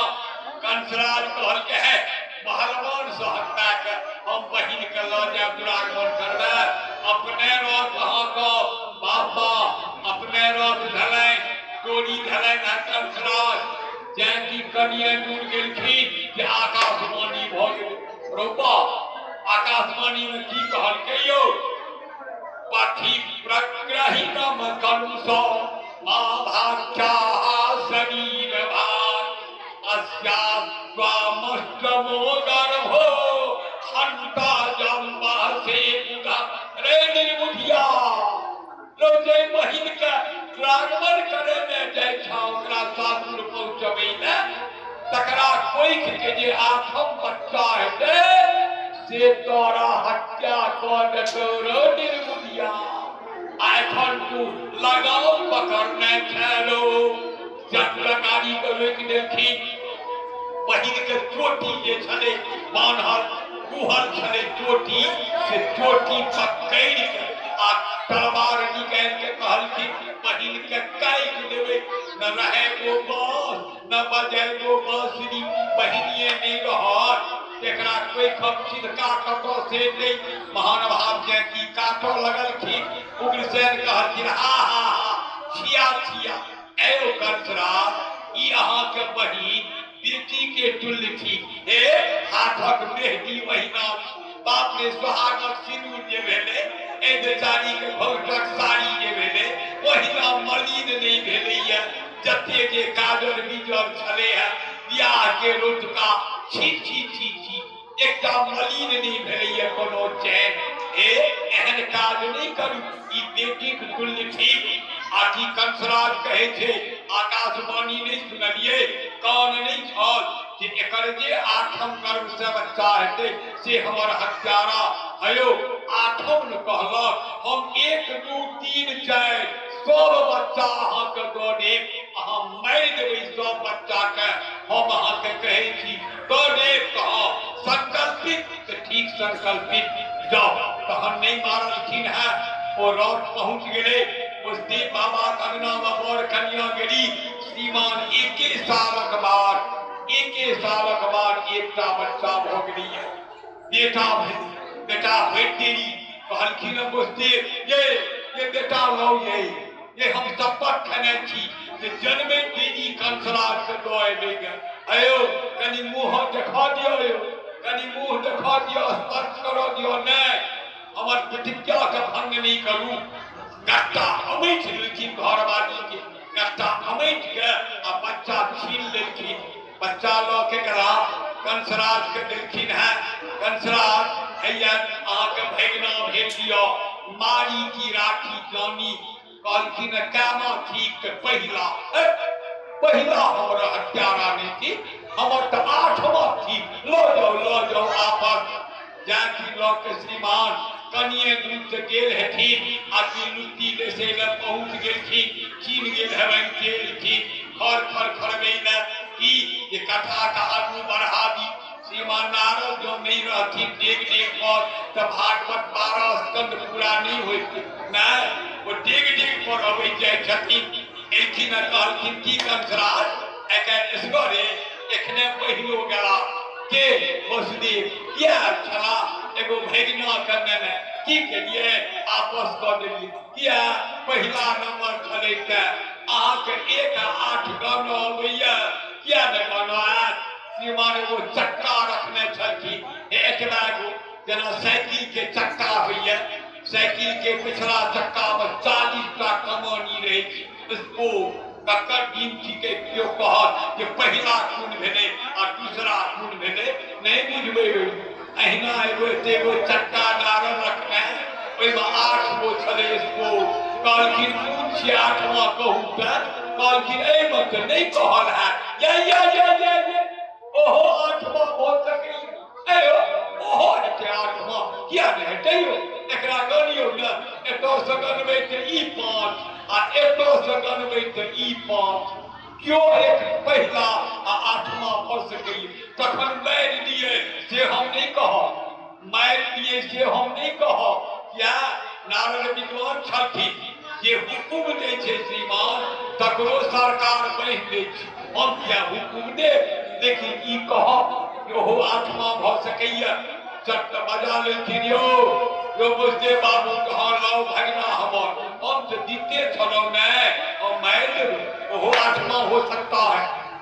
कंसराज कहलकै है पहलवान से हटा के हम बहिन के लऽ जायब दुरागमन करबै। अपने रथ अहाँके बाबा अपने रथ धलनि, डोरी धलनि आ कंसराज जैं कि कनिये दूर गेलखिन जे आकाशवाणी भऽ गेलै। रौबा आकाशवाणी में की कहलकै यौ? पथि प्रग्रहितम कंस आभाख्याः शरीर भार अस्यास्त्वामष्टमो गर्भो हन्ता जम्बा से बुधा। रे निर्बुधिया रो जे बहिन के दुरागमन करे ने जाइ छा ओकरा सासुर पहुँचबै ने, तकरा तकरा कोइख के जे आठम बच्चा हेतै से तोरा हत्या कऽ देतौ रौ निर्बुधिया। आ एखन तू लगाम पकड़ने छे रौ। चतुरकारी के रोकि देलखिन। बहिन के चोटी जे छलै बान्हल गुहल छलै चोटी, से चोटी पकड़ि के आ तलवार निकालि के कहलखिन बहिन के काटि देबै, न रहै गो बाँस न बजै गो बाँसुरी, बहिनिये नहि रहत एकरा कोइ खप छिलका कतऽ से नहि। महानुभाव जे की काटऽ लगलखिन। उग्रसेन कहलखिन हा हा हा, छिया छिया, एओ कंसराज, ई अहाँके बहिन बेटी के तुल्य थी। हे हाथक मेहदी ओहिना, बाप रे सोहागक सिंदूर जे भेलै, एहि बेचारी के घौटक साड़ी जे भेलै ओहिना मलिन नहि भेलैया। जते जे काजर बीजर छलै है बियाह के रोटका, छी छी छी छी, एकटा मलिन नहि भेलैया कोनो चैन। हे एहन काज नहि करू, ई बेटीक तुल्य ठीक। आ की कंसराज कहै छै, आकाशवाणी नहि सुनलियै, कान नहि छल जे एकर जे आठम गर्भ से बच्चा हेतै से हमर हत्यारा हयौ। आठम ने कहलक, हम 1 2 3 4 सब बच्चा अहाँके दऽ देब, अहाँ मारि देबै सब बच्चाके, हम अहाँके कहै छी दऽ देब। कह संकल्पित तऽ ठीक संकल्पित जाउ। तहन नहि मारलखिन हेँ। ओ रथ पहुँच गेलै मुस्लिम बाबाक अंगनामे। बर कनिया गेली श्रीमान। एके सालक बाद, एके सालक बाद एकटा बच्चा भऽ गेलैए, बेटा भेल। बेटा होइत देरी कहलखिन मुस्लिम, ये ये बेटा लौ, ये ये हम शपथ खेने छी जे जन्मे देरी कंसराज के दऽ एबै गे। अयो कनि मुँह देखा दियौ, यौ कनि मुँह देखा दियौ, स्पर्श करऽ दियौ, नहि हमर प्रतिज्ञा के भंग नहीं करू। गट्टा अमैठ लेलखिन घरवाली के, गट्टा अमैठ के आ बच्चा छीन लेलखिन। बच्चा लऽ के गेला कंसराज के देलखिन है। कंसराज हैया अहाँके भैगना भेल दियौ, मारी की राखी जानी। कहलखिन केना ठीक पहिला, पहिला हमर हत्यारा नहीं थी, हमर तऽ आठवा ठीक, लऽ जाउ लऽ जाउ आपस। जाकि लऽ के श्रीमान कनिए दूर से गेल हेथिन आ कि लुत्ती लेसै लए पहुँच गेलखिन। चीन गेल हेबनि के एलखिन खर खर खरबै लए की जे कथा के आगू बढ़ा दी। श्रीमान नारद जँ नहि रहथिन डेग डेग पर तऽ भागवत 12 स्कंद पूरा नहि होइत। नहि, ओ डेग डेग पर अबै जाइ छथिन। एलखिन आ कहलखिन की कंसराज, आइ काल्हि एसगरे एखने पहिलो गेला के वसुदेव किया छला एगो भैगना के नेने, की केलिए आपस कऽ देलिए किया? पहिला नंबर छलै ते अहाँके 1 आ 8 गाना अबैया, किया ने गाना आयत? श्रीमान एगो चक्का रखने छलखिन, एतबा एगो जेना साइकिल के चक्का होइया, साइकिल के पिछला चक्का में 40 टा कमानी रहै छै। स्पोक ककर दिन छिकै? केओ कहत जे पहिला कोन भेलै आ दूसरा कोन भेलै, नहि बुझबै। अहिना एगो एते गो चक्का नारद रखने, ओहिमे 8 गो छलै स्पोक। कहलखिन कोन छियै आठवां कहू तऽ? कहलखिन एहिमे तऽ नहि कहल हैत, या या या या या ओहो आठवां भऽ सकैए, अयो ओहो हेतै आठवां, किया नहि हेतै यौ? एकरा गनियौ ने, एतऽ से गनबै तऽ ई 5 आ एतऽ से गनबै तऽ ई 5, क्यों एक पहिला आ आठवां भऽ सकैए? तखन मारि दिए से हम नहीं कहब, मारि दिए से हम नहीं कहब। किया? नारद विद्वान छलखिन, जे हुकुम दै छै श्रीमान तकरो सरकार बान्हि दै छै, हम किया हुकुम देब? लेकिन ई कहब जे ओहो आठवां भऽ सकैए। चट बजा लेलखिन, यौ यौ बुझते बाबू, कहाँ लाउ भगना हमर, हम तऽ जीते छलहुँ, नहि हम मारि देबै, ओहो आठवां हो सकता है।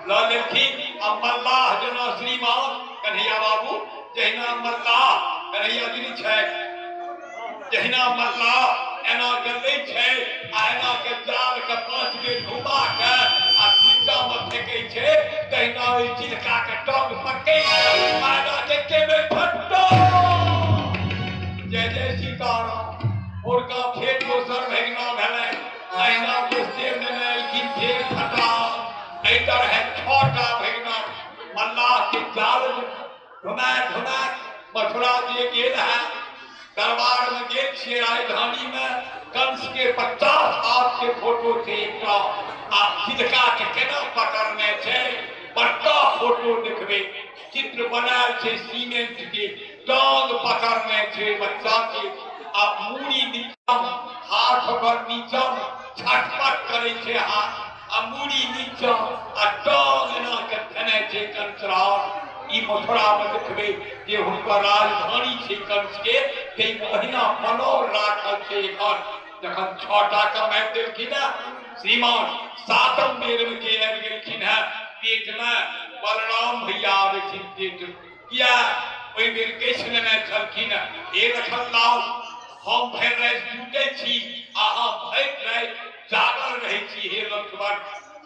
लऽ लेलखिन आ मल्लाह जेना श्रीमान कन्हैया बाबू, जहिना मल्लाह कन्हैया जी छै, जहिना मल्लाह एना गलै छै आ एना के जाल के 5 बेर घुमा के आ नीचा में फेंकै छै, तहिना ओहि चिलका के टांग पकड़ि के आ एना के एके बेर फट्टो। जय जय सीताराम। हुनका फेर दोसर भगिना भेलै, अहिना बुझते नेने एलखिन, फेर फटा। एहि तरहे 6टा भगिना मल्लाह के जाल घुमा घुमा मथुरा जे गेल है, दरबार में गेल छियै राजधानी में, कंस के 50 हाथ के फोटो छै एकटा, आ छिलका के केना पकड़ने छै, बड़का फोटो देखबै, चित्र बनायल छै सीमेंट के, टांग पकड़ने छै बच्चा के, आ मूड़ी नीचा, हाथ ओकर नीचा, छटपट करै छै हाथ, आ मूड़ी नीचा, आ टांग एना के धेने छै कंसराज। ई मथुरा में देखबै जे हुनकर राजधानी छै कंस के, ताहिमे ओहिना बनौल राखल छै एखन। जखन 6टा के मारि देलखिन हेँ श्रीमान, 7म बेर में के आबि गेलखिन हेँ पेट में, बलराम भैया आबै छिन पेट में। किया ओहि बेर गछि लेने छलखिन हेँ, हे लखन लाल, हम भरि राति सुतै छी, अहाँ भरि राति जागल रहै छी। हे लक्ष्मण,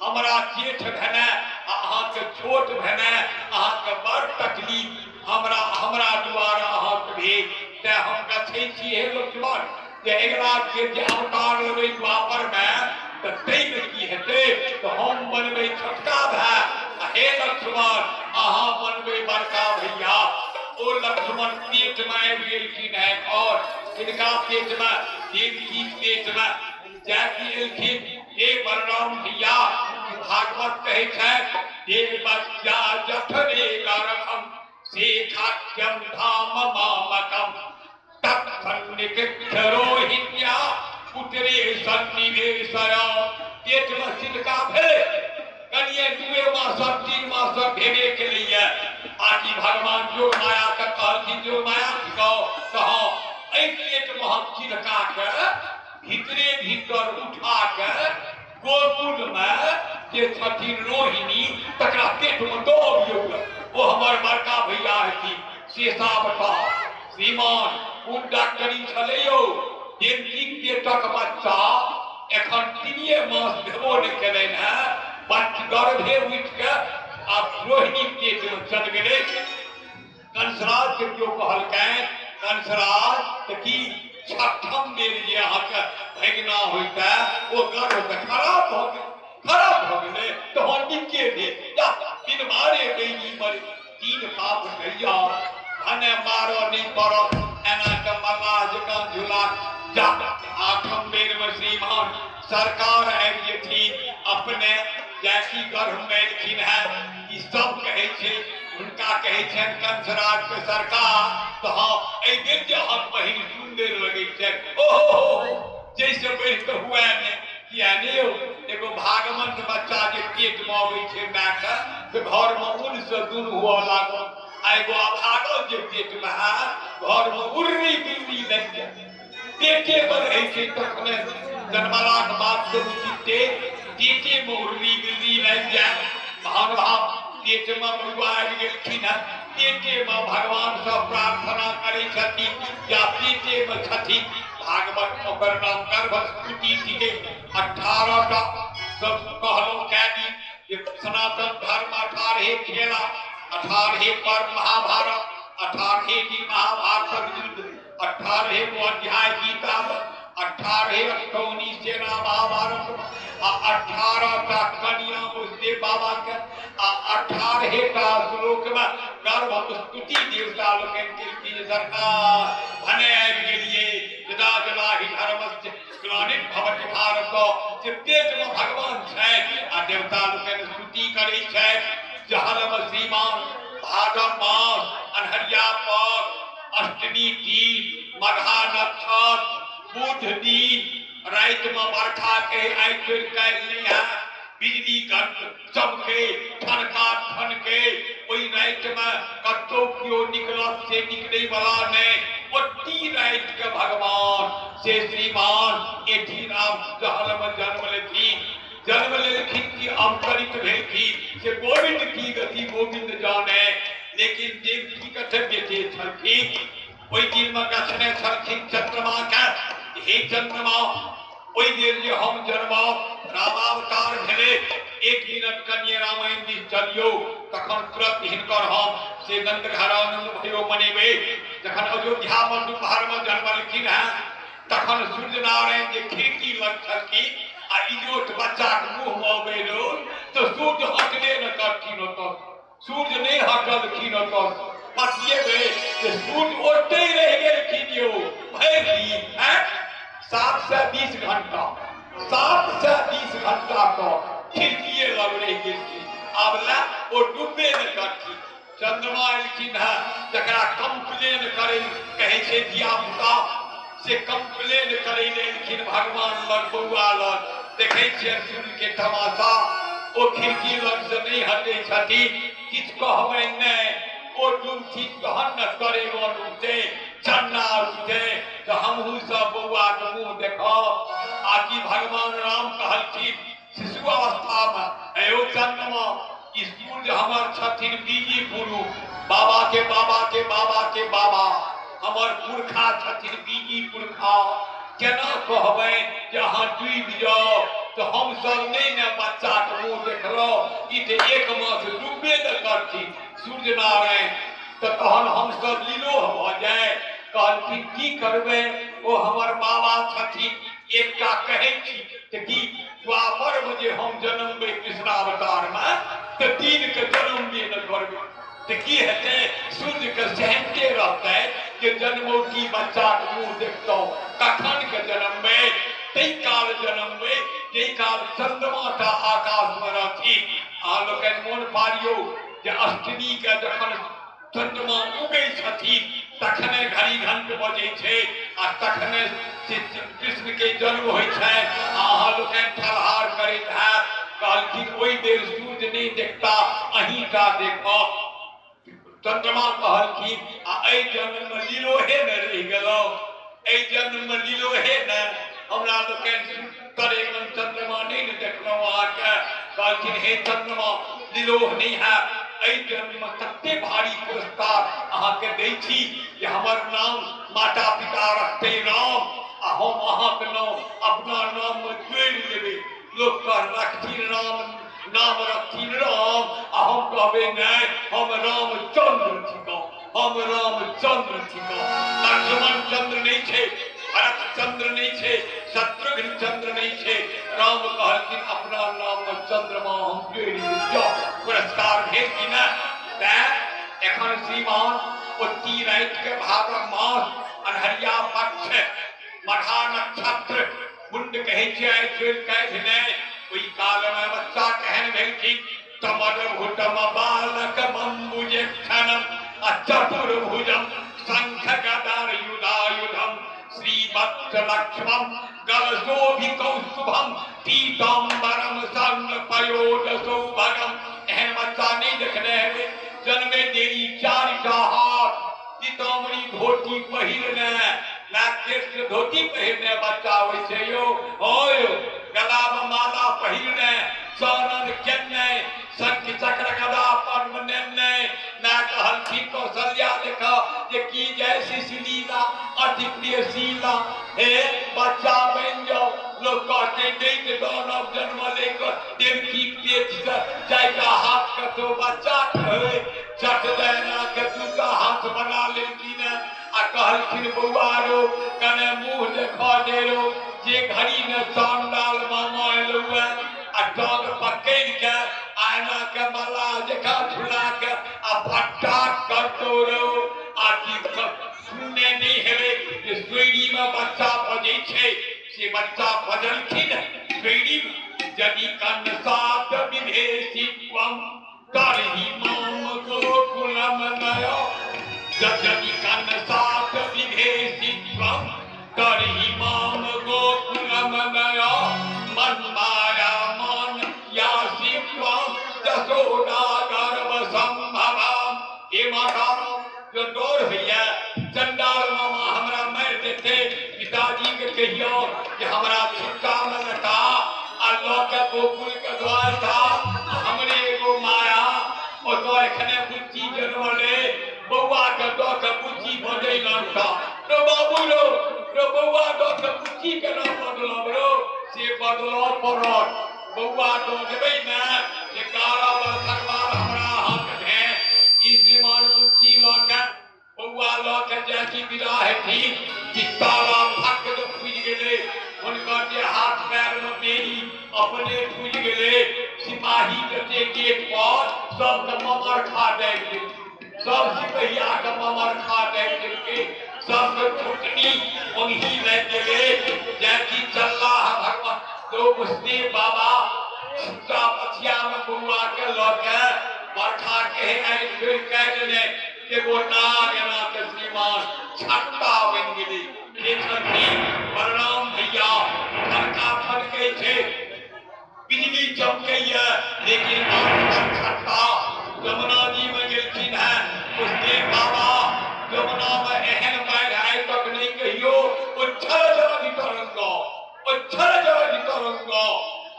हमरा जेठ भेने आ अहाँके छोट भेने अहाँके बड़ तकलीफ हमरा हमरा दुआरा अहाँके भेल, तें हम गछै छी हे लक्ष्मण जे अगिला बेर जे अवतार लेबै द्वापर मे तऽ ताहिमे की हेतै, तऽ हम बनबै छोटका भाय आ हे लक्ष्मण अहाँ बनबै बड़का भैया। ओ लक्ष्मण पेट मे आबि गेलखिन हेँ, और किनका पेट मे? देवकी पेट मे जाकि एलखिन हे बलराम भैया। भागवत कहै छथि, देवत्या जठरे गर्भम शेखाख्यम धाम मामकम तत्सन्निकृत्य रोहिण्या पुत्रे सन्निवेशय। पेट मे छिलका भेलै, कनिए 2 मासक 3 मासक भेबे केलैए, आकि भगवान जोग माया के कहलखिन, जोग माया कहो तऽ हँ, एहि पेट मे हम छिलका के भीतरे भीतर उठा के गोकुल में जे छथिन रोहिणी तकरा पेट में दऽ अबियौ। ओ हमर बड़का भैया हेथिन शेषावतार। श्रीमान कोन डॉक्टरी छलै यौ, देवकीक पेटक बच्चा एखन 3 मास भेबो नहि केलनि हेँ, बच्चा गर्भे उठि के आब रोहिणीक पेट में चल गेलै। कंसराज के केओ कहलकनि, कंसराज तऽ की 6ठम बेर जे अहाँके भगिना होइते ओ गर्भ तऽ खराब भऽ गेल, खराब भऽ गेलै तऽ हँ नीके भेल, जा बिन मारे गैली मरे, 3 पाप भैया भने मारऽ नहि पड़त, एना के मल्लाह जकाँ झुला जा। 8म बेर में श्रीमान सरकार आबि जेथिन अपने, जैकी गर्भ में एलखिन हेँ, ई सब कहै छै, हुनका कहै छनि कंसराज के सरकार, तऽ हँ एहि बेर जे अहाँके बहिन सुन्दर लगै छनि, ओहो जैसे बढ़ि कऽ हुए नहि, किया नहि यौ, एगो भागमंत बच्चा जे पेट मे अबै छै मायके से घर मे ऊन से दूर हुअ लागल, आ एगो अभागल जे पेट मे हैत घर मे उर्री बिर्री लागि जायत। पेटे मे रहै छै तखने जन्मलाक बाद से उचिते पेटे मे उर्री बिर्री लागि जायत। महानुभाव पेट मे बौआ आबि गेलखिन हेँ, पेटे मे भगवान सँ प्रार्थना करै छथिन या पेटे मे छथिन। भागवत ओकर नाम गर्भस्तुति थिकै। 18टा सब कहलहुँ कए दिन जे सनातन धर्म 18 खेला, 18 पर्व महाभारत, 18 दिन महाभारतक युद्ध, 18 गो अध्याय गीता में, 18 अष्टौनी सेना महाभारत में, आ 18टा कन्या मुसदेव बाबा के, आ 18टा श्लोक में गर्भ स्तुति देवता लोकनि केलखिन। सरकार भने आबि गेलियै, यदा यदा हि धर्मस्य ग्लानिर्भवति भारत, से पेट में भगवान छथि आ देवता लोकनि स्तुति करै छथि। जहल में श्रीमान भादव मास अन्हरिया पग अष्टमी दिन मघा नक्षत्र बुध दिन राति में बरखा के आइ छोड़ि काल्हि नहि हैत, बिजली गंध चमके ठनका ठनके, ओहि राति में कतौ केओ निकलत से निकलै वाला नहि, ओती राति के भगवान से श्रीमान एठी राम जहल में जन्म लेथिन। जन्म लेलखिन कि अवतरित भेलखिन से गोविंद की गति गोविंद जाने, लेकिन देवकी कथे बेटे छलखिन ओहि दिन में गछने छलखिन चंद्रमा के, हे चंद्रमा ओहि दिन जे हम जन्मब रामावतार भेलै, 1 मिनट कनिये रामायण दिस चलियौ, तखन तुरंत हिनकर हम से नंद घरानंद भयो मनेबै। जखन अयोध्या में दुपहर में जन्मलखिन हेँ तखन सूर्य नारायण जे खिड़की लग छलखिन आ इजोत बच्चा के मुँह में अबै रहो तऽ सूर्य हटबे न करथिन ओतऽ, सूर्य नहि हटलखिन ओतऽ पतिएबै जे सूर्य ओतहि रहि गेलखिन यौ भरि दिन। 720 घंटा, 720 घंटा तक खिड़किए लग रहि गेलखिन। आब ले ओ डूबे नहि करथिन। चंद्रमा एलखिन हेँ, जकरा कंप्लेन करै कहै छै धिया पुता, से कंप्लेन करै लए एलखिन भगवान लग, बौआ लग। देखै छियनि सूर्य के तमाशा, ओ खिड़की लग से नहि हटै छथिन, किछु कहबनि नहि। ओ डूबथिन तहन ने तरेगन उठतै, चन्ना उठतै, तऽ हमहूँ सब बौआके मुँह देखब। आ कि भगवान राम कहलखिन शिशु अवस्थामे, अयो चन्द्रमा, ई सूर्य हमर छथिन बीजी पुरुष, बाबा के बाबा के बाबा के बाबा, हमर पुरखा छथिन बीजी पुरखा, केना कहबै जे अहाँ डूबि जाउ? तऽ हमसभ नहि ने बच्चाके मुँह देखलहुँ, ई तऽ एक मास डूबबे ने करथिन सूर्य नारायण, तऽ तहन हमसभ लीलोह भऽ जाय। कहलखिन की करबै, ओ हमर बाबा छथिन, एकटा कहै छी तऽ की द्वापरमे जे हम जनमबै कृष्णावतारमे तऽ दिनके जनमबे ने करबै तऽ की हेतै? सूर्यके सहनते रहतै जे जन्मौटी बच्चाके मुँह देखतहुँ। कखनके जनमबै? ताहि काल जनमबै जाहि काल चन्द्रमा टा आकाशमे रहथिन। अहाँ लोकनि मोन पारियौ जे अष्टमीके जखन चन्द्रमा उगै छथिन तखने घड़ी घंट बजै छै आ तखने कृष्णके जन्म होइ छनि। आ अहाँ लोकनि फलहार करैत हैत। कहलखिन ओहि बेर सूर्य नहि देखता, अहीं टा देखब। चन्द्रमा कहलखिन आ एहि जन्ममे लीलोहे ने रहि गेलहुँ, एहि जन्ममे लीलोहे ने हमरा लोकनि तरेगन चन्द्रमा नहि ने देखलहुँ अहाँके। कहलखिन हे चन्द्रमा, लीलोह नहि हैत, एहि जन्ममे कते भारी पुरस्कार अहाँके दै छी जे हमर नाम माता पिता रखतै राम, आ हम अहाँके नाम अपना नाममे जोड़ि लेबै। लोक कह रखथिन राम नाम, रखथिन राम, आ हम कहबै नहि, हम रामचंद्र थिकहुँ, हम रामचंद्र थिकहुँ। लक्ष्मण चंद्र नहि छै, भरत चंद्र नहि छै, शत्रुघ्न चंद्र नहि छै। राम कहलखिन अपना नाममे चंद्रमा हम जोड़ि जाउ। पुरस्कार भेल कि नहि? तैं एखन श्रीमान ओती रातिके भादव मास अन्हरिया पक्ष मघा नक्षत्र कुंड कहै छै आइ छोड़ि काल्हि नहि, ओहि कालमे बच्चा केहन भेलखिन? तमद्भुतम बालक बम्बुजेक्षणम आ चतुर्भुजम शंख गदार युधायुधम श्रीवत्स लक्ष्मम गलशोभि कौस्तुभम पीताम्बरम संग पयोद सौभगम। एहन बच्चा नहि देखने हेबै। जन्मे देरी चारिटा हाथ, पीताम्बरी धोती पहिरने, नाकेश धोती पहिरने बच्चा होइ छै यौ, हो यौ, गलामे माला पहिरने, चानन केने, शंख चक्र गदा पद्म नेने। ना कहलखिन कौशल्या देख जे की जय शिशुलीला अति प्रिय शीला, हे बच्चा बनि जाओ। लोक कहते दैत दानव जन्म लेकर देवकी पेट से चारिटा हाथ कतौ बच्चा कहै, चट दैना के दूटा हाथ बना लेलखिन आ कहलखिन बौआ रो कने मुँह देखऽ दे रो। जे घड़ी ने चांडाल मामा एलौ आ टांग पकड़ि के आयना के माला जकाँ झुला के आ भट्टा करतौ रो। आ की सुनने नहि हेबै जे सोइरी मे बच्चा बजै छै? से बच्चा बजलखिन सोइरी मे, यदि कंसात विभेषि त्वं करहि माम गोकुलम नय, यदि कंसात विभेषि त्वं करहि माम गोकुलम नय, मन माया मान यासि त्वं जसोदा गर्भ संभवाम। हे माता, जो डर होइए चंडाल मामा हमरा मारि देतै, पिताजी के कहियो जे हमरा छिट्टा मे लेता आ लऽ के गोकुल के द्वार था, हमरे एगो माया ओतऽ एखने बुच्ची जनमले, बौआ के दऽ के बुच्ची बजै लगता रो बाबू रो, रो बौआ दऽ के बुच्ची केना बदलब रो? से बदलऽ पड़त। बौआ दऽ देबै ने जे 11 बरखक बाद हमरा अहाँके भेंट ई श्रीमान बुच्ची लऽ के बौआ लऽ के जाकि विदा हेथिन कि ताला फक दऽ खुजि गेलै। हुनकर जे हाथ पैरमे बेड़ी अपने खुजि गेलै। सिपाही जते गेट पर सबके ममरखा दाबि देलकै, सब सिपहिया के ममरखा दाबि देलकै, सबके थुकनी ओंघी लागि गेलै। जैकि चलला है भगवान तो मुस्लिम बाबा छुट्टा पछिया में बौआ के लऽ के बरखा के आइ छोड़ि के देने एगो नाग एना के श्रीमान छट्टा बनि गेलै। के छथिन बलराम भैया, फड़का फड़कै छै, बिजली चमकैया, लेकिन छट्टा यमुना जी में गेलखिन हैं मुस्लिम बाबा। यमुना में एहन बाढ़ि आइ तक नहीं कहियो, उच्छल जलधि तरंग, उच्छल जलधि तरंग।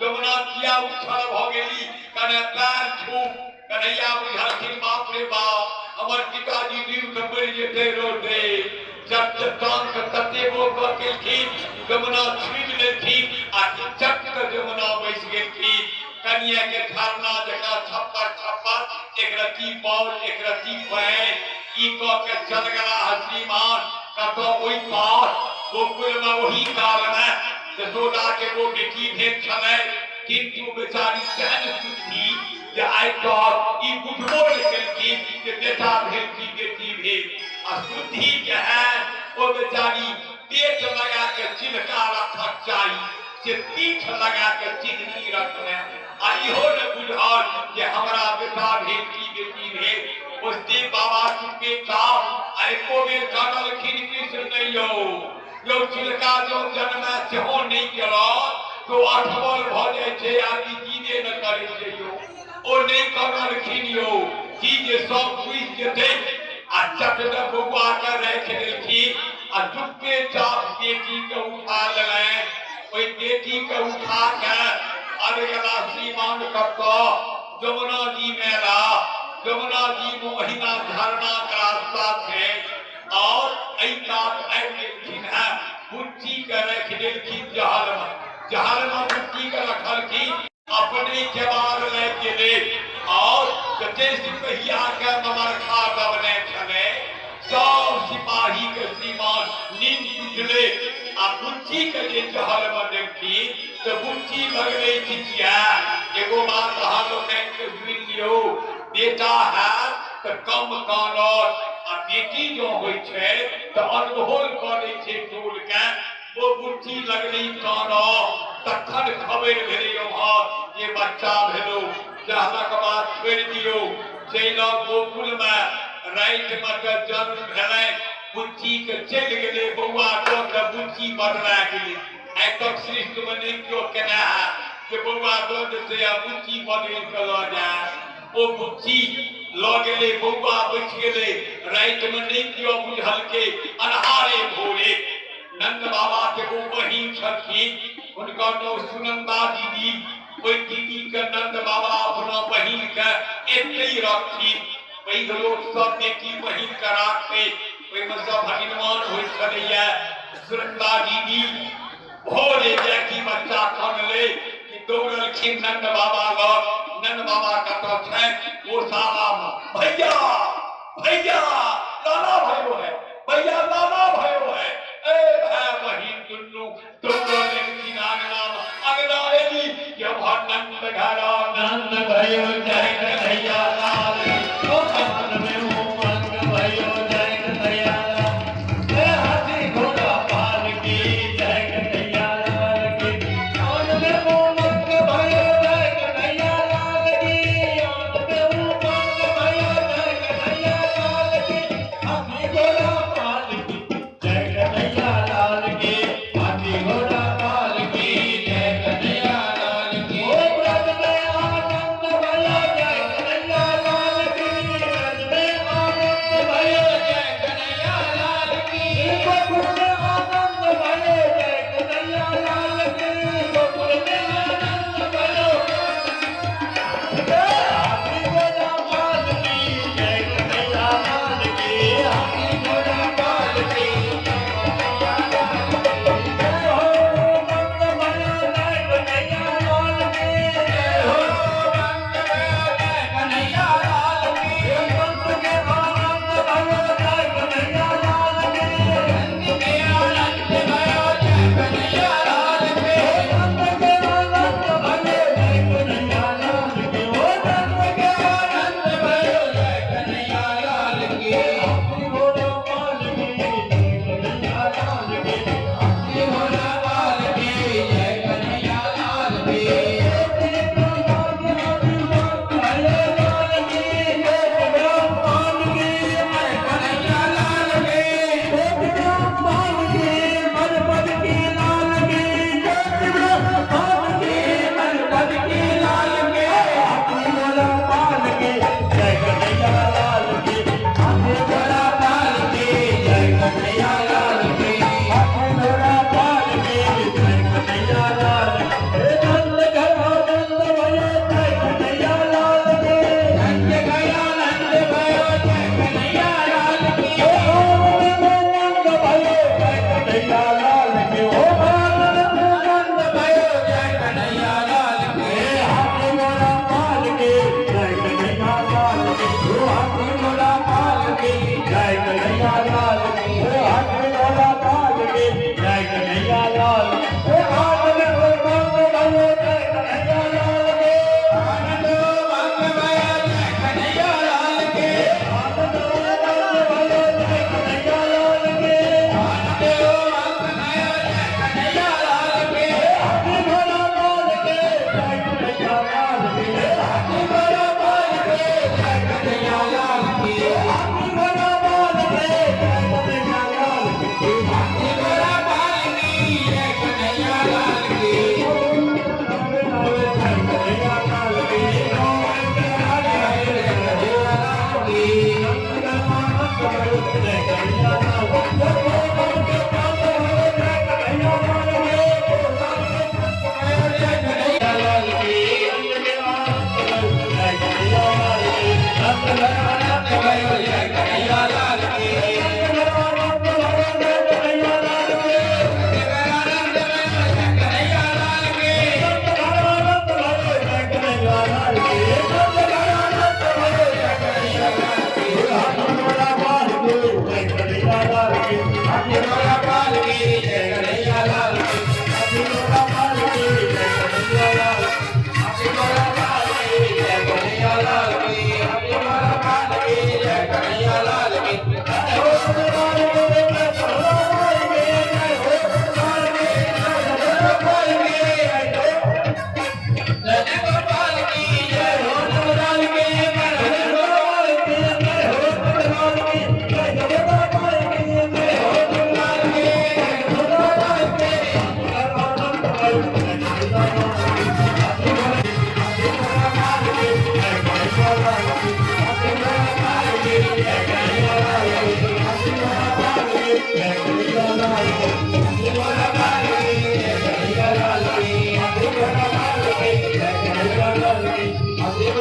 यमुना किया उच्छल भऽ गेली? कने पैर छू कन्हैया बुझलखिन बाप रे बाप, हमर पिताजी डूबि कऽ मरि जेतै रोते। जब टांग के ततेबो कऽ केलखिन, यमुना छुबि लेलखिन आ चट के यमुना बैस गेलखिन। कनिया के झरना जकाँ छप्पर छप्पर एक रत्ती बॉल एक रत्ती पानि ई कऽ के चल गेला श्रीमान कतऽ ओहि पार गोकुल में। ओही काल में यशोदा के एगो बेटी भेल छलै, किंतु बेचारी तेहन शुद्धि जे आइ तक ई बुझबो नहि केलखिन जे बेटा भेल कि बेटी भेल। आ शुद्धि जे है ओ बेचारी पेट लगा के चिलका रखक चाही से पीठ लगा के चिकनी रखने, आ इहो ने बुझल जे हमरा बेटा भेल कि बेटी भेल। मुस्लिम बाबा चुपके चाप आ एको बेर कानलखिन कृष्ण नहि यौ यौ चिलका जो जन्मे सेहो नहि केलक तो अठबल भऽ जाइ छै, आदमी जीबे न करै छै यौ। ओ नहि कानलखिन यौ की जे सब बुझि जेतै। आ चट दऽ बौआ के राखि देलखिन आ चुप्पे चाप बेटी के उठा लेलनि। ओहि बेटी के उठा के आबि गेला श्रीमान कतऽ यमुना जी में एला। यमुना जी में ओहिना झरना के रास्ता छै और एहि कात आबि गेलखिन हेँ, बुच्ची के राखि देलखिन जहल में। जहल में बुच्ची के रखलखिन, अपने केबाड़ लागि गेलै और जते सिपहिया के ममरखा दबने छलै सब सिपाही के श्रीमान नींद टूटलै। आ बुच्ची के जे जहल में देखथिन तऽ बुच्ची लगलै चिचिया। एगो बात अहाँ लोकनि के सुनि लियौ, बेटा हैत तऽ कम कानत आ बेटी जँ होइ छै तऽ अनघोल कऽ दै छै टोल के। ओ बुच्ची लगली कानऽ, तखन खबरि भेलै ओम्हर जे बच्चा भेलौ। जहलक बात छोड़ि दियौ, चलि आउ गोकुलमे। रातिमे तऽ जन्म भेलनि बुच्चीके, चलि गेलै बौआ दऽ कऽ बुच्ची बदला गेलै। आइ तक सृष्टिमे नहि केओ केने हैत जे बौआ दऽ देतै आ बुच्ची बदलि कऽ लऽ जायत। ओ बुच्ची लऽ गेलै, बौआ बचि गेलै। रातिमे नहि केओ बुझलकै, अन्हारे भोरे नंद बाबा के एगो बहिन छलखिन, हुनकर नाम सुनंदा दीदी। ओहि दीदी के नंद बाबा अपना बहिन के एतै रखथिन। पैघ लोक सब बेटी बहिन के राखै, ओहिमे सब भगिनमान होइ छलैया। सुनंदा दीदी भोरे जाकि बच्चा कनलै कि दौड़लखिन नंद बाबा लग। नंद बाबा कतऽ छथि? गोशाला में। भैया भैया लाला भयो है, भैया लाला भयो है। ए भाय बहिन दुनू दौड़ल एलखिन अंगना में। अंगना एली के भर नंद घर नंद भयो जय कन्हैया लाल, ओ मन में उमंग भयो जय कन्हैया लाल। ए हाथी घोड़ा पाल की जय कन्हैया लाल की, मन में उमंग भयो जय कन्हैया लाल की, मन में उमंग भयो जय कन्हैया लाल की। हाथी घोड़ा पाल की जय कन्हैया लाल की, हाथी घोड़ा पाल की जय कन्हैया लाल की। ओ ब्रज में आनंद भयो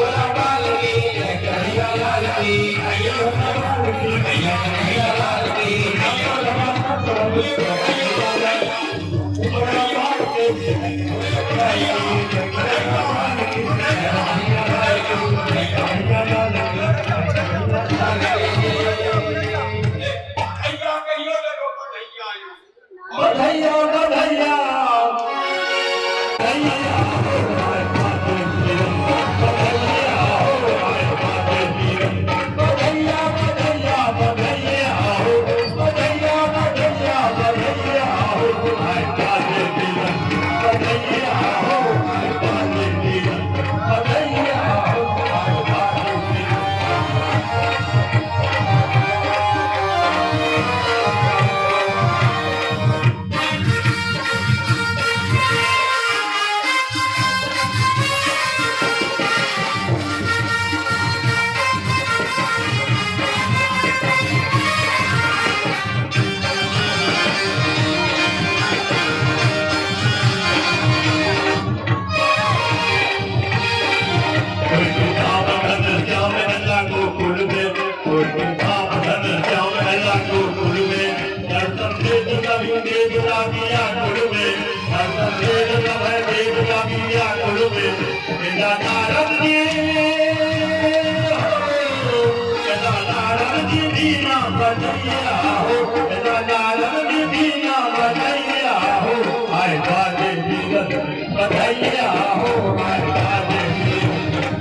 घोड़ा पाल की जय कन्हैया लाल की कन्हैया लाल की। बधैया बधैया बधैया बधैया बधैया हो, बधैया बधैया बधैया हो, आए बाजे पीरन, बधैया हो, आए बाजे पीरन, बधैया हो, आए बाजे पीरन। बधैया हो आए बाजे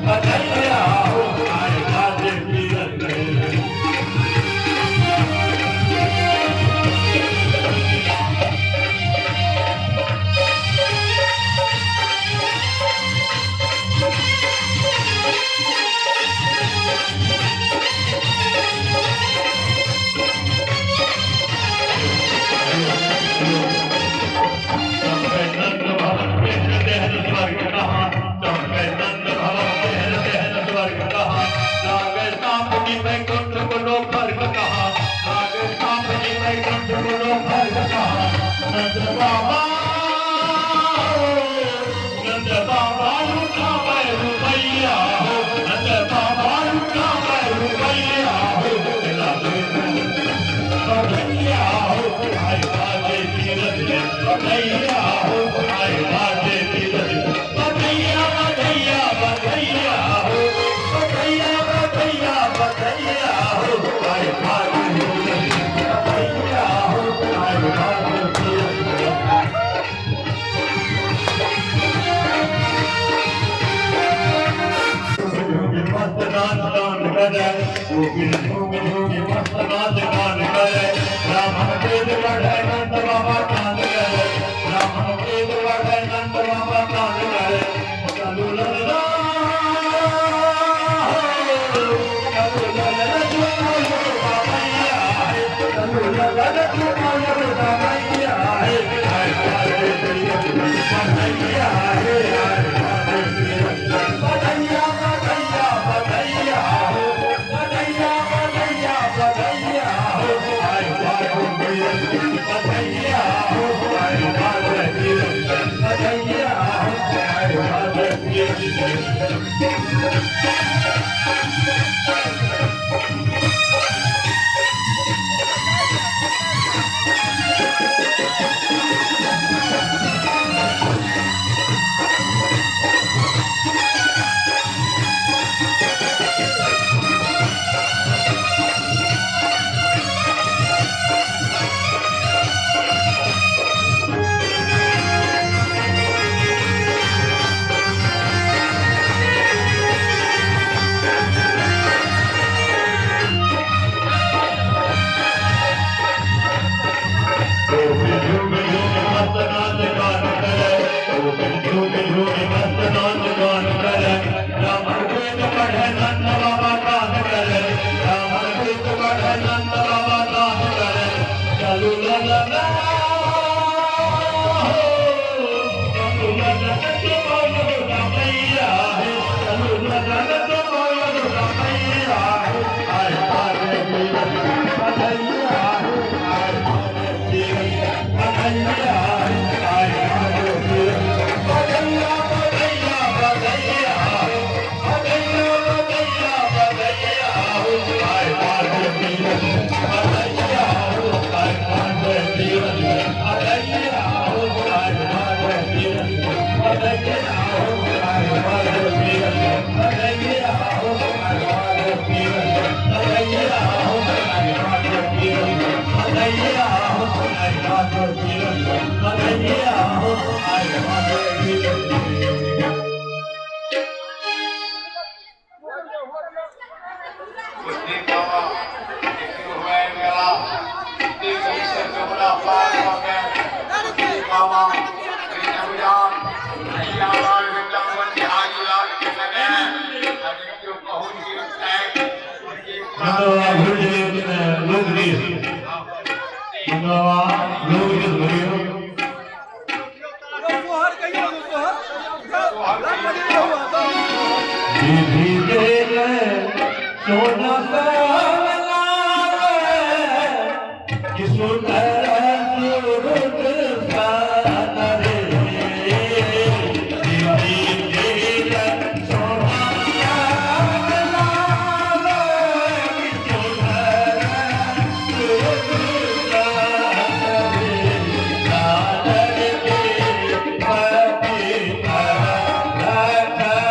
बधैया हो आए बाजे पीरन। नंद भवन कृष्ण तेहन स्वर्ग कहाँ, चौके नंद भवन कृष्ण तेहन स्वर्ग कहाँ, लागे सांप की वैकुंठ को फर्क कहाँ, लागे सांप की वैकुंठ को फर्क कहाँ। नंद बाबा नंद बाबा लुटावे रुपैया हो, नंद बाबा लुटावे रुपैया हो, बधैया हो आए बाजे पीरन, बधैया हो आए बाजे पीरन, बधैया बधैया बधैया हो, बधैया बधैया बधैया हो आए बाजे पीरन, बधैया हो आए बाजे पीरन। मस्त नाच गान करे, गोविंद झूम झूम मस्त नाच गान करे, ब्राह्मण वेद पढ़े नंद बाबा कान करे, ब्राह्मण वेद पढ़े नंद बाबा कान करे। चलू ललना चलू ललना मैया है, चलू ललना मैया है, बधैया है, बधैया बधैया बधैया हो, बधैया बधैया बधैया हो, आए बाजे बधैया हो, आए बाजे बधैया हो, आए बाजे। बधैया बुद्धि बाबा देखियो हुए मेला बुद्धि से जमुना पार हो गए। बुद्धि बाबा नवजान कन्हैया लाल वृंदावन बिहारी लाल के लगे आ देखियो बहुत ही टैग उनके मंगलवा गुरुदेव लोकगीत, मंगलवा लोकगीत भरियो। विधि देले सोना कि सुनर सुरुत सादरे। विधि देले सोना कि सुनर सुरुत सादरे। लाल के पति रखन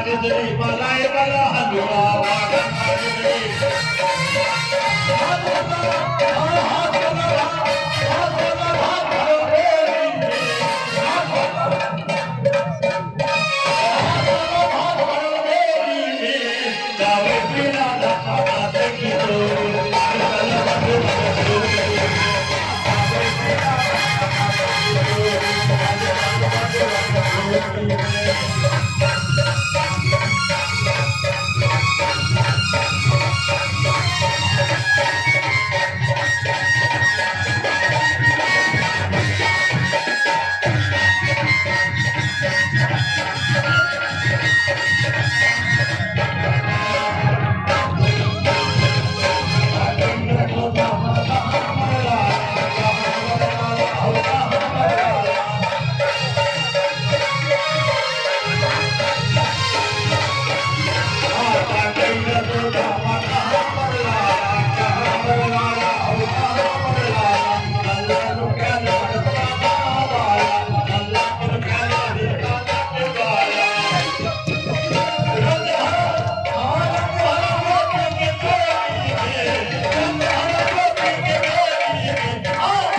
खिचड़ी मलाई वाला हलवा माखन खिचड़ी Oh!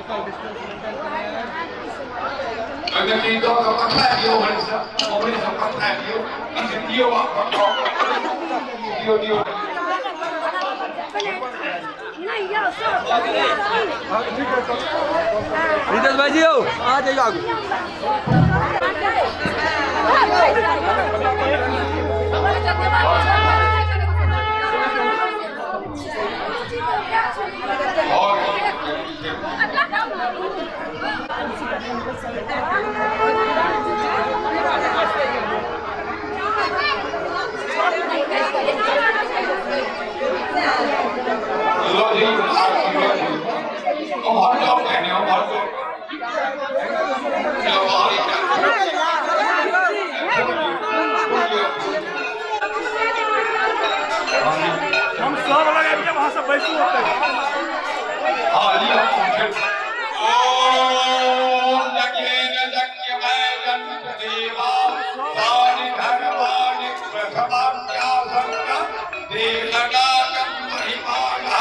सोशल डिस्टेंस मेंटेन ओहिमे किछु दऽ कऽ पठा दियौ, ओम्हरेसँ ओम्हरेसँ पठा दियौ, किछु दियौ अपन, दियौ दियौ। रितेश भाईजी हो आ जाइयो आगू। लो जी, ओम्हर जाउ पहिने, ओम्हर जाउ। चलो, बाहर ही जाउ। हम सब लग आबि जायब, अहाँ सब बैसू ओतै। हाँ, लिअ। ओम यज्ञेन यज्ञमय देवा तानि धर्माणि प्रथमान्यासन्त देवनागं महिमानः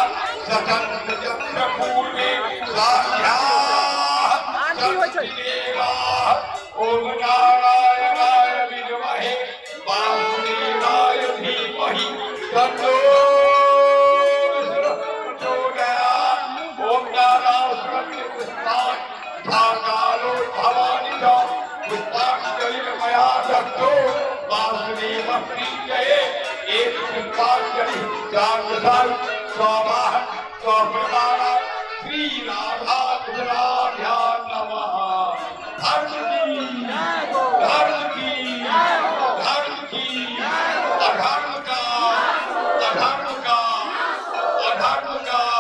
सचन्त यत्र पूर्वे साध्याः सन्ति देवाः। ॐ नारायणाय विद्महे वासुदेवाय धीमहि तन्नो विष्णुः प्रचोदयात्। ॐ नारायण पुष्पान् धाकालो भवानि च पुष्पाञ्जलिर्मया दत्तो वासुदेव प्रीतये। एक पुष्पाञ्जलि चार्यसाय स्वावाह स्वप्रमाणा श्री राधा कृष्णाभ्यां नमः। धर्म की, धर्म की, धर्म की, अधर्म का, अधर्म का, अधर्म का।